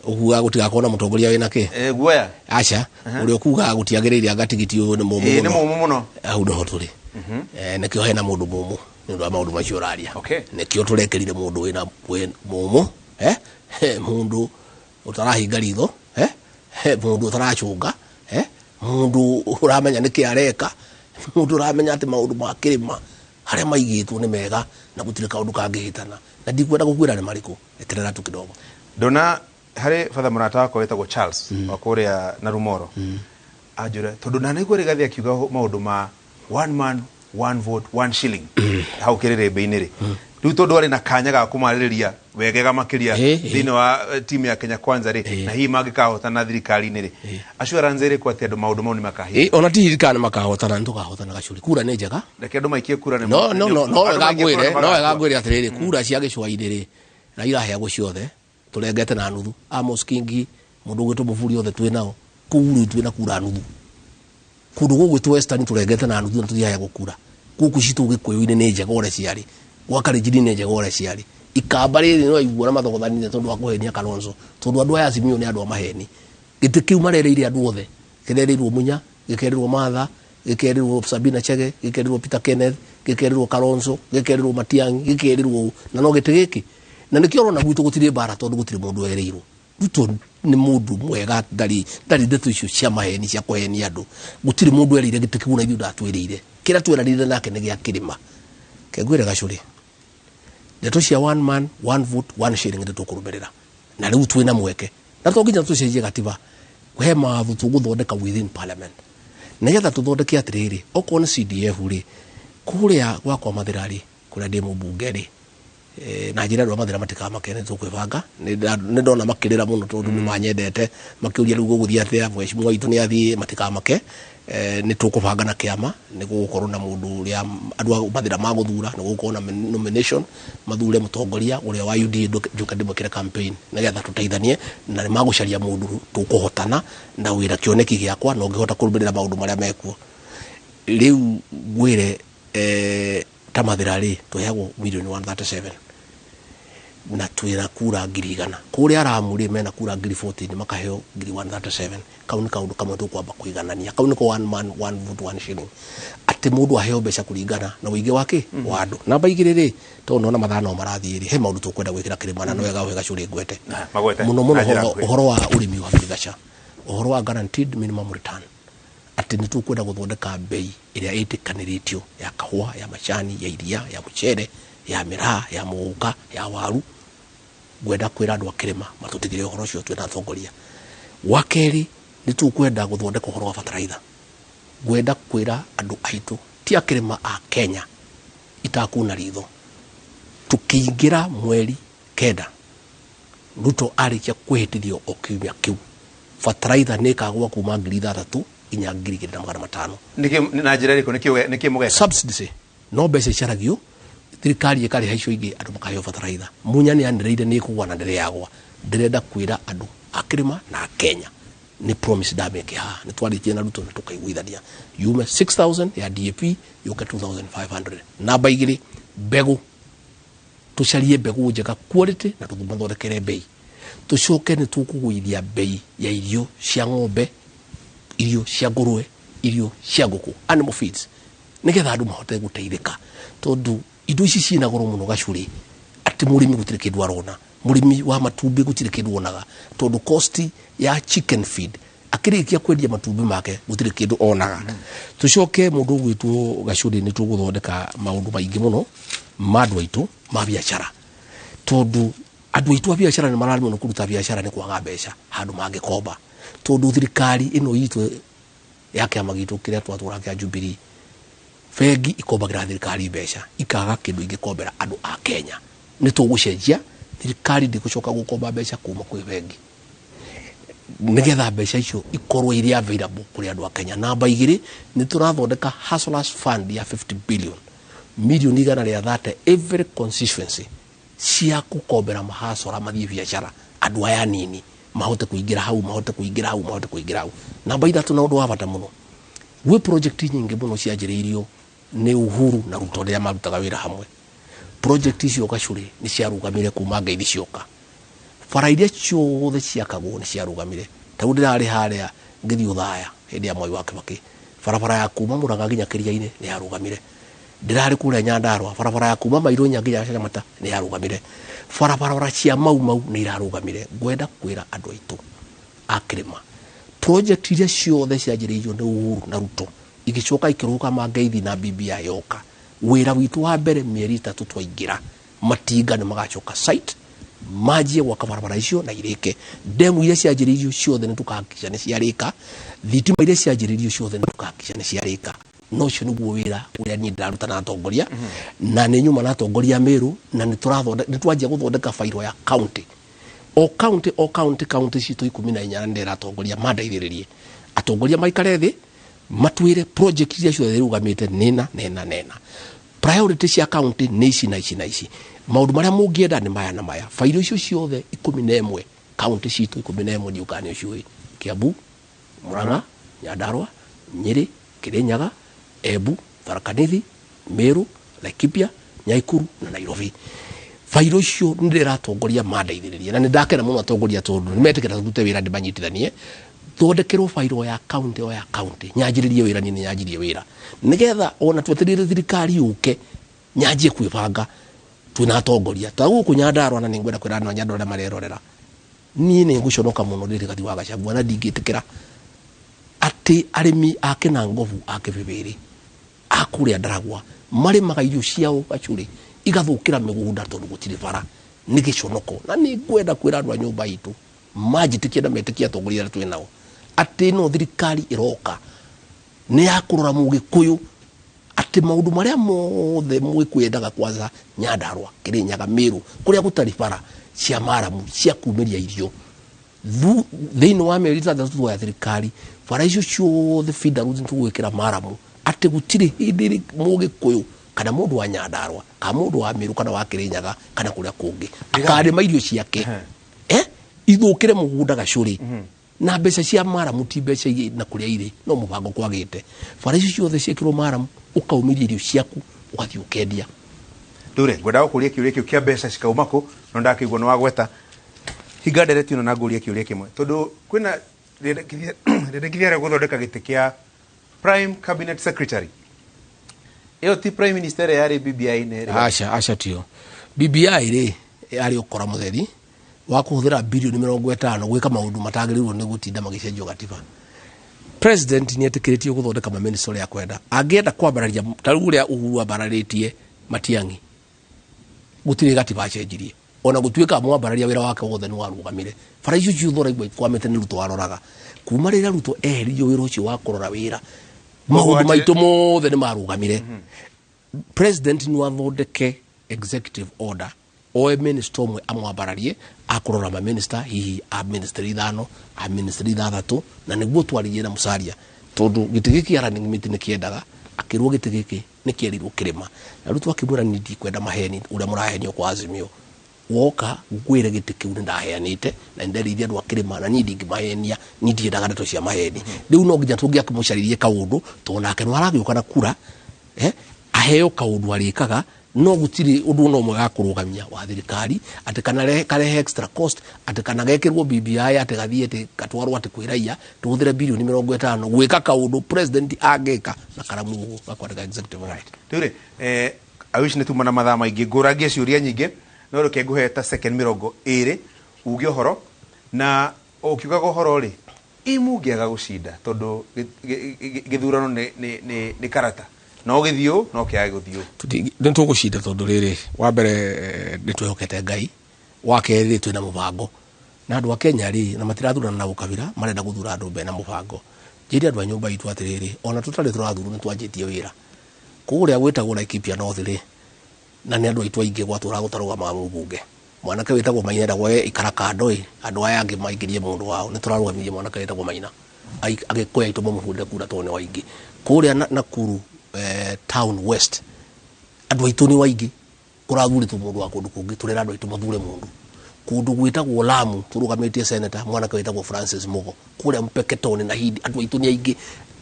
Ũkugaga gũtigakorwo na mũtongoria wĩna kĩ? Guoya. Aca, ũrĩa ũkugaga gũtiagĩrĩire anga tigiti ũyũ nĩ mũmũ mũno. Nĩ mũmũ mũno. Hau nĩho tũrĩ. Nĩkĩo hena mũndũ mũmũ nĩ ũndũ wa maũndũ macio ũraria. Nĩkĩo tũrekĩrire mũndũ wĩna mũmũ, mũndũ ũtarahinga ritho, mũndũ ũtaracũnga, mũndũ ũramenya nĩkĩ areka, mũndũ ũramenya atĩ maũndũ ma kĩrĩma harĩa maigĩtwo nĩ mega na gũtirĩ kaũndũ kangĩhĩtana. Na ndikwenda gũkwĩra nĩ marĩkũ, eterera tu kidogo. Ndona harĩ batha mũrata wakwa wĩtagwo Charles wa kũrĩa Narumoro. Anjũra tondũ ndanaigua Rigathi akiuga maũndũ ma one man one vote one shilling hau kĩrĩrĩmbĩ-inĩ rĩ. Rĩu tondũ arĩ na kanya ga kũmarĩrĩria wegega makĩria thĩinĩ wa timu ya Kenya Kwanza rĩ, na hihi mangĩkahotana thirikari-inĩ rĩ, assurance ĩrĩkũ atĩ andũ maũndũ mau nĩ makahinga? Ona ti thirikari nĩ makahotana, nĩ tũkahotana Gacũrĩ. Kura nĩ njega. Reke andũ maikie kura nĩ No, no, no, no wega ngwĩre, no wega ngwĩre atĩrĩrĩ, kura cia gĩcũa-inĩ rĩ, na iraheagwo ciothe, tũrengete na nuthu. Amos Kingi, mũndũ ũgwĩtwo Mũburi othe twĩ nao. Kũu rĩu twĩ na kura nuthu. Kũndũ gũgwĩtwo Western tũrengete na nuthu na tũthiaga kura. Gũkũ citũ Gĩkũyũ-inĩ nĩ njega ũrĩa ciarĩ. Gwa Kalenjin nĩ njega ũrĩa ciarĩ. Ikamba rĩrĩ no aigua na mathogothanire tondũ wa kũhenia Kalonzo. Tondũ andũ aya Azimio nĩ andũ a maheni. Gĩtĩ kĩu marereire andũ othe. Kĩrereirwo Munya, gĩkerĩrwo Martha, gĩkerĩrwo Sabina Chege, gĩkerĩrwo Peter Kenneth, gĩkerĩrwo Kalonzo, gĩkerĩrwo Matiang'i, gĩkerĩrwo ũ. Na no gĩtĩ gĩkĩ. Na nĩkĩo ũrona gwitũ gũtirĩ mbara tondũ gũtirĩ mũndũ werĩirwo. Ruto nĩ mũndũ mwega, ndarĩ ndeto icio cia maheni cia kũhenia andũ. Gũtirĩ mũndũ erĩire gĩtĩ kĩu na ithuĩ ndatwĩrĩire. Kĩrĩa tweranĩire nake nĩ gĩa kĩrĩma. Kengwĩre Gacũrĩ. Ndeto cia one man, one vote, one shilling nĩ tũkũrũmĩrĩra. Na rĩu twĩna mweke. Na to nginya tũcenjie gatiba. He mawatho tũgũthondeka within parliament nĩgetha tũthondeke atĩrĩrĩ, okorwo nĩ CDF rĩ, kũrĩa gwakwa Mathĩra rĩ, kũrĩa ndĩ mũmbunge rĩ, na njĩra andũ a Mathĩra matikamake, nĩ tũkwĩbanga. Nĩ ndona makĩrĩra mũno tondũ nĩ manyendete, makĩũria rĩu gũgũthiĩ atĩa, mheshimiwa witũ nĩ athiĩ. Matikamake, nĩ tũkũbanga na kĩama, nĩ gũgũkorwo na mũndũ ũrĩa andũ a Mathĩra magũthura, nĩ gũgũkorwo na nomination, mathure mũtongoria ũrĩa wa UDA, njoke ndĩmwĩkĩre campaign nĩgetha tũteithanie na nĩ magũcaria mũndũ tũkũhotana na wĩra kĩoneki gĩakwa na ũngĩhota kũrũmĩrĩra maũndũ marĩa mekuo. Rĩu ngwĩre, ta Mathĩra rĩ, tũheagwo milioni 137 na twĩna kura 100,000. Kũrĩa Ramu rĩ, mena kura 14,000, makaheo 137,000. Kau nĩ kaũndũ kamwe tũkwamba kũiganania. Kau nĩko one man one vote one shilling, atĩ mũndũ aheo mbeca kũringana na ũingĩ wa kĩ wa andũ. Namba 2 rĩ, tondũ ndona mathaa no marathiĩ rĩ, he maũndũ tũkwenda gwĩkĩra kĩrĩma na nĩwega ũhe gacũrĩ ngwete. Magwete. Mũno mũno Na njĩra ũhoro nguhĩ. Ũhoro wa ũrĩmi wa birigaca, ũhoro wa guaranteed minimum return, atĩ nĩ tũkwenda gũthondeka mbei ĩrĩa ĩtĩkanĩrĩtio ya kahũa, ya macani, ya iria, ya mũcere, ya mĩraa, ya mũgũka, ya waru. Ngwenda kwĩra andũ a kĩrĩma matũtigĩre ũhoro ũcio twĩna atongoria. Wa kerĩ, nĩ tũkwenda gũthondeka ũhoro wa bataraitha. Ngwenda kwĩra andũ aitũ ti a kĩrĩma, a Kenya, itakuna ritho, tũkĩingĩra mweri 9, Ruto arĩkia kwĩhĩtithio o kiumia kĩu, bataraitha nĩ ĩkagũa kuma 6,000 nginya 2,500. Nĩkĩ, na njĩra ĩrĩkũ? Nĩkĩ mũgeka? Subsidy no mbeca icaragio, thirikari ĩkarĩha icio ingĩ, andũ makaheo bataraitha. Munya nĩ anĩrĩire nĩ ĩkũgwa na ndĩrĩ yagwa. Ndĩrenda kwĩra andũ a kĩrĩma na a Kenya, nĩ promise ndamĩke haha, nĩ twarĩtie na Ruto na tũkaiguithania yume 6000 ya DAP yũke 2500. Namba 2, mbegũ. Tũcarie mbegũ njega, quality, na tũmathondekere mbei. Tũcoke nĩ tũkũgũithia mbei ya irio cia ng'ombe, irio cia ngũrwe, irio cia ngũkũ, animal feeds, nĩgetha andũ mahote gũteithĩka, tondũ indo ici ciĩna goro mũno gacũrĩ, atĩ mũrĩmi gũtirĩ kĩndũ arona. Mũrĩmi wa matumbĩ gũtirĩ kĩndũ onaga, tondũ cost ya chicken feed, akĩrĩkia kwendia matumbĩ make gũtirĩ kĩndũ onaga. Tũcoke, mũndũ ũgwĩtwo gacũrĩ, nĩ tũgũthondeka maũndũ maingĩ mũno ma andũ aitũ ma biacara, tondũ andũ aitũ a biacara nĩ mararemwo nĩ kũruta biacara nĩ kwaga mbeca handũ mangĩkomba, tondũ thirikari ĩno itũ ya kĩama gitũ kĩrĩa twatũra kĩa Jubilee, bengi ikombagĩra thirikari mbeca, ikaga kĩndũ ingĩkombera andũ a Kenya. Nĩ tũgũcenjia thirikari, ndĩgũcoka gũkomba mbeca kuma kwĩ bengi, nĩgetha mbeca icio ikorwo irĩ available kũrĩ andũ a Kenya. Namba 2, nĩ tũrathondeka Hustlers Fund ya 50 billion, milioni 130 every constituency, cia gũkombera mahasora mathiĩ biacara, andũ aya nini mahote kũingĩra hau, mahote kũingĩra hau, mahote kũingĩra hau. Namba 3, na ũndũ wa bata mũno, gwĩ project nyingĩ mũno cianjĩrĩirio nĩ Uhuru na Ruto rĩrĩa marutaga wĩra hamwe. Project icio gacũrĩ nĩ ciarũgamire kuma ngeithi cioka. Bara iria ciothe ciakagwo nĩ ciarũgamire. Ta rĩu ndĩrarĩ harĩa ngĩthiĩ Ũthaya hĩndĩ ya Mwai wa Kibaki, barabara ya kuma Mũrang'a nginya Kĩria-inĩ nĩ yarũgamire. Ndĩrarĩ kũrĩa Nyandarũa, barabara ya kuma Mairũ nginya Camata nĩ yarũgamire. Barabara cia Mau Mau nĩ irarũgamire. Ngwenda kwĩra andũ aitũ a kĩrĩma, project iria ciothe cianjĩrĩirio nĩ Uhuru na Ruto igĩcoka ikĩrũgama ngeithi na BBI yoka, wĩra witũ wa mbere mĩeri 3 twaingĩra, matinga nĩ magacoka site, manjie gwaka barabara icio na irĩke. Ndemu iria cianjĩrĩirio ciothe nĩ tũkahakikisha nĩ ciarĩka. Thitima iria cianjĩrĩirio ciothe nĩ tũkahakikisha nĩ ciarĩka. No ũcio nĩguo wĩra ũrĩa niĩ ndĩraruta na atongoria, na nĩ nyuma na atongoria a Meru, na nĩ tũrathondeka, nĩ twanjia gũthondeka bairo ya county, o county, o county. County citũ 14 nĩ ndĩratongoria mandeithĩrĩrie, atongoria maikare thĩ matwĩre project iria ciothe irũgamĩte nĩna nena nena, priority cia county nĩ ici na ici na ici, maũndũ marĩa mũngĩenda nĩ maya na maya. Bairo icio ciothe 11, county citũ 11, ndiũkaga nĩ ũciũĩ: Kiambu, Murang'a, Nyandarua, Nyĩrĩ, Kirinyaga, Embu, Tharaka Nithi, Meru, Laikipia, Nyaikuru na Nairobi. Bairo icio nĩ ndĩratongoria mandeithĩrĩrie, na nĩ ndakena mũno atongoria tondũ nĩ metĩkĩra tũrute wĩra, ndĩmanyitithanie, thondekerwo bairo ya county, o ya county, nyanjĩrĩrie wĩra. Niĩ nĩ nyanjirie wĩra nĩgetha ona twetereire thirikari yũke nyanjie kwĩbanga twĩna atongoria ta gũkũ Nyandarua. Na nĩ ngwenda kwĩra andũ a Nyandarua arĩa marerorera, niĩ nĩ ngũconoka mũno ndĩ Rigathi wa Gachagua, na ndingĩtĩkĩra atĩ arĩmi a Kĩnangobu, a Kĩbĩbĩrĩ, a kũrĩa Ndaragwa marĩmaga irio ciao gacũrĩ igathũkĩra mĩgũnda tondũ gũtirĩ bara. Nĩ gĩconoko, na nĩ ngwenda kwĩra andũ a nyũmba itũ manjĩtĩkie na metĩkie atongoria arĩa twĩ nao. Atĩ ĩno thirikari ĩroka nĩ ya kũrora Mũgĩkũyũ, atĩ maũndũ marĩa mothe Mũgĩkũyũ endaga, kwanza Nyandarua, Kĩrĩnyaga, Mĩrũ, kũrĩa gũtarĩ bara cia maramu cia kumĩria irio, thĩinĩ wa mĩeri 6 tuoya thirikari, bara icio ciothe feeder roads nĩtũgwĩkĩra maramu, atĩ gũtirĩ hĩndĩ Mũgĩkũyũ kana mũndũ wa Nyandarua kana mũndũ wa Mĩrũ kana wa Kĩrĩnyaga kana kũrĩa kũngĩ akarĩma irio ciake ithũkĩre mũgũnda gacũrĩ. Na mbeca cia maramu ti mbeca na kũrĩa irĩ no mũbango kwagĩte. Bara icio ciothe ciĩkĩrwo maramu, ũkaumĩria irio ciaku, ũgathiĩ ũkendia. Ndure ngwendaga gũkũria kĩũria kĩu kĩa mbeca cikauma kũ, no ndakĩigua nĩ wagweta. Hinga ndereti ĩno na ngũrie kĩũria kĩmwe, tondũ kwĩna rĩendekithia rĩa gũthondeka gĩtĩ kĩa prime cabinet secretary. Ĩyo ti prime minister ĩrĩa yarĩ BBI-inĩ rĩ? Aca, aca, tio BBI rĩ, yarĩ ũkora mũtheri wa kũhũthĩra birioni 50 gwĩka maũndũ matagĩrĩirwo nĩ gũtinda magĩcenjio gatiba. President nĩ etĩkĩrĩtio gũthondeka maminista ũrĩa akwenda. Angĩenda kwambararia ta rĩu ũrĩa Uhuru ambararĩtie Matiang'i, gũtirĩ gatiba acenjirie, ona gũtuĩka mwambararia wĩra wake wothe nĩ warũgamire. Bara icio ciothe ũraigua ikwamĩte nĩ Ruto aroraga. Kuma rĩrĩa Ruto eheririo wĩra ũcio wa kũrora wĩra, maũndũ maitũ mothe nĩ marũgamire. President nĩ athondeke executive order, oe minister ũmwe amwambararie akũrora maminista, hihi a ministry 5, a ministry 6, na nĩguo twaririe na Musalia, tondũ gĩtĩ gĩkĩ kĩa running mate nĩ kĩendaga akĩrwo gĩtĩ gĩkĩ nĩ kĩerirwo kĩrĩma, na rĩu twakĩmwĩra niĩ ndikwenda maheni ũrĩa mũrahenio kwa Azimio. Woka ngwĩre gĩtĩ kĩu nĩ ndaheanĩte na nĩ nderĩire andũ a kĩrĩma, na niĩ ndingĩmahenia, niĩ ndiendaga ndeto cia maheni. Rĩu no nginya tũngĩakĩmũcaririe kaũndũ, tondũ nake nĩ aragĩũka na kura, aheo kaũndũ arĩkaga, no gũtirĩ ũndũ ona ũmwe gakũrũgamia wa thirikari atĩ kana karehe extra cost, atĩ kana gekĩrwo BBI, atĩ gathiĩ atĩ gatwarwo atĩ kwĩ raia tũhũthĩre birioni 50 gwĩka kaũndũ president angĩka na karamu ũguo gakwandĩka executive order. Rĩu rĩ, I wish nĩ tuma na mathaa maingĩ ngũrangie ciũria nyingĩ, no reke ngũhe ta second 20 uge ũhoro. Na ũkiugaga ũhoro rĩ, ĩ mũngĩaga gũcinda, tondũ gĩthurano nĩ karata, no gĩthiũ no kĩage gũthiũ. Nĩ tũgũcinda, tondũ rĩrĩ, wa mbere nĩ twĩhokete Ngai, wa kerĩ twĩna mũbango, na andũ a Kenya rĩ na matirathurana na ũkabira, marenda gũthura andũ mena mũbango. Njĩre andũ a nyũmba itũ atĩrĩrĩ, ona tũtarĩ tũrathurwo nĩ twanjĩtie wĩra kũrĩa gwĩtagwo Laikipia North rĩ, na nĩ andũ aitũ aingĩ gwatũraga gũtarũgamaga mũmbunge mwanake wĩtagwo Maina, endagwo we ikara kando ĩ, andũ aya angĩ maingĩrie mũndũ wao. Nĩ tũrarũgamirie mwanake wĩtagwo Maina, Agĩkũyũ aitũ mamũhũrĩre kura tondũ nĩ waingĩ kũrĩa Nakuru town west, andũ aitũ nĩ waingĩ, kũrathurĩtwo mũndũ wa kũndũ kũngĩ. Tũrera andũ aitũ mathure mũndũ. Kũndũ gwĩtagwo Lamu tũrũgamĩtie senator mwanake wĩtagwo Francis Mugo. Kũrĩa Mpeketoni na Hindi andũ aitũ nĩ aingĩ.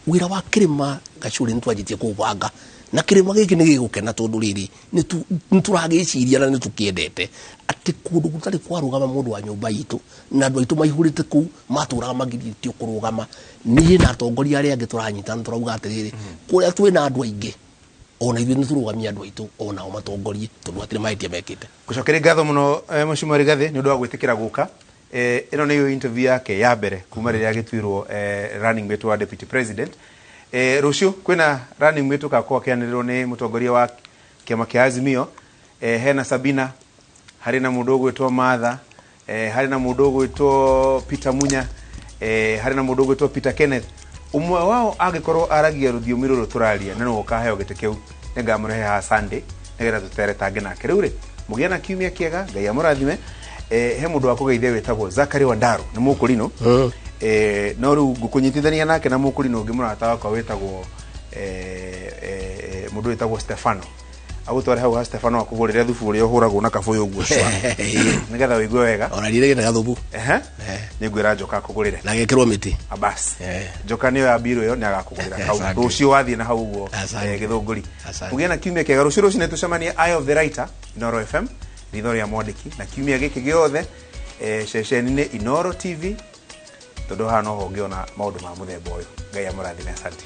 Wĩra wa kĩrĩma gacũrĩ nĩ twanjĩtie kũbanga, na kĩrĩma gĩkĩ nĩ gĩgũkena, tondũ rĩrĩ nĩ tũragĩciria na nĩ tũkĩendete atĩ kũndũ gũtarĩ kwarũgama mũndũ wa nyũmba itũ, na andũ aitũ maihũrĩte kũu matũraga magirĩtio kũrũgama. Niĩ na atongoria arĩa angĩ tũranyitana, tũrauga atĩrĩrĩ, kũrĩa twĩna andũ aingĩ ona ithuĩ nĩ tũrũgamie andũ aitũ onao matongorie, tondũ hatirĩ mahĩtia mekĩte. Ngũcokeria ngatho mũno, Mheshimiwa Rigathi, nĩ ũndũ wa gwĩtĩkĩra gũka. Ĩno nĩyo interview yake ya mbere kuma rĩrĩa agĩtuirwo running mate wa deputy president. Rũciũ kwĩna running mate ũgakorwo akĩanĩrĩrwo nĩ mũtongoria wa kĩama kĩa Azimio. Hena Sabina, harĩ na mũndũ ũgwĩtwo Martha, harĩ na mũndũ ũgwĩtwo Peter Munya, harĩ na mũndũ ũgwĩtwo Peter Kenneth. Ũmwe wao angĩkorwo aragia rũthiomi rũrũ tũraria na nĩwe ũkaheo gĩtĩ kĩu, nĩngamũrehe haha Sunday nĩgetha tũteretange nake. Rĩu rĩ, mũgĩe na kiumia kĩega, Ngai amũrathime. He mũndũ wa kũgeithia wĩtagwo Zachary Wandaru, nĩ mũkũrinũ. No rĩu ngũkũnyitithania nake na mũkũrinũ ũngĩ mũrata wakwa wĩtagwo mũndũ wĩtagwo Stefano, agũtware hau ha Stefano akũgũrĩre thubu ũrĩa ũhũragwo na kabũyũ ũguo cua, nĩgetha ũigue wega. Ona niĩ ndĩgĩte gathubu. Ehe, nĩngwĩra Njoka akũgũrĩre. Na gekĩrwo mĩtĩ. Abas, Njoka nĩyo ya mbirũ ĩyo, nĩ agakũgũrĩra kau. Asante. Rũciũ wathiĩ na hau ũguo. Asante. Gĩthũngũri. Asante. Mũgĩe na kiumia kĩega. Rũciũ rũcinĩ tũcemanie Eye of the Writer, Inoro FM, ritho rĩa mwandĩki, na kiumia gĩkĩ gĩothe ceceni-inĩ Inoro TV, tondũ haha noho ũngĩona maũndũ ma mũthemba ũyũ. Ngai amũrathime, asante.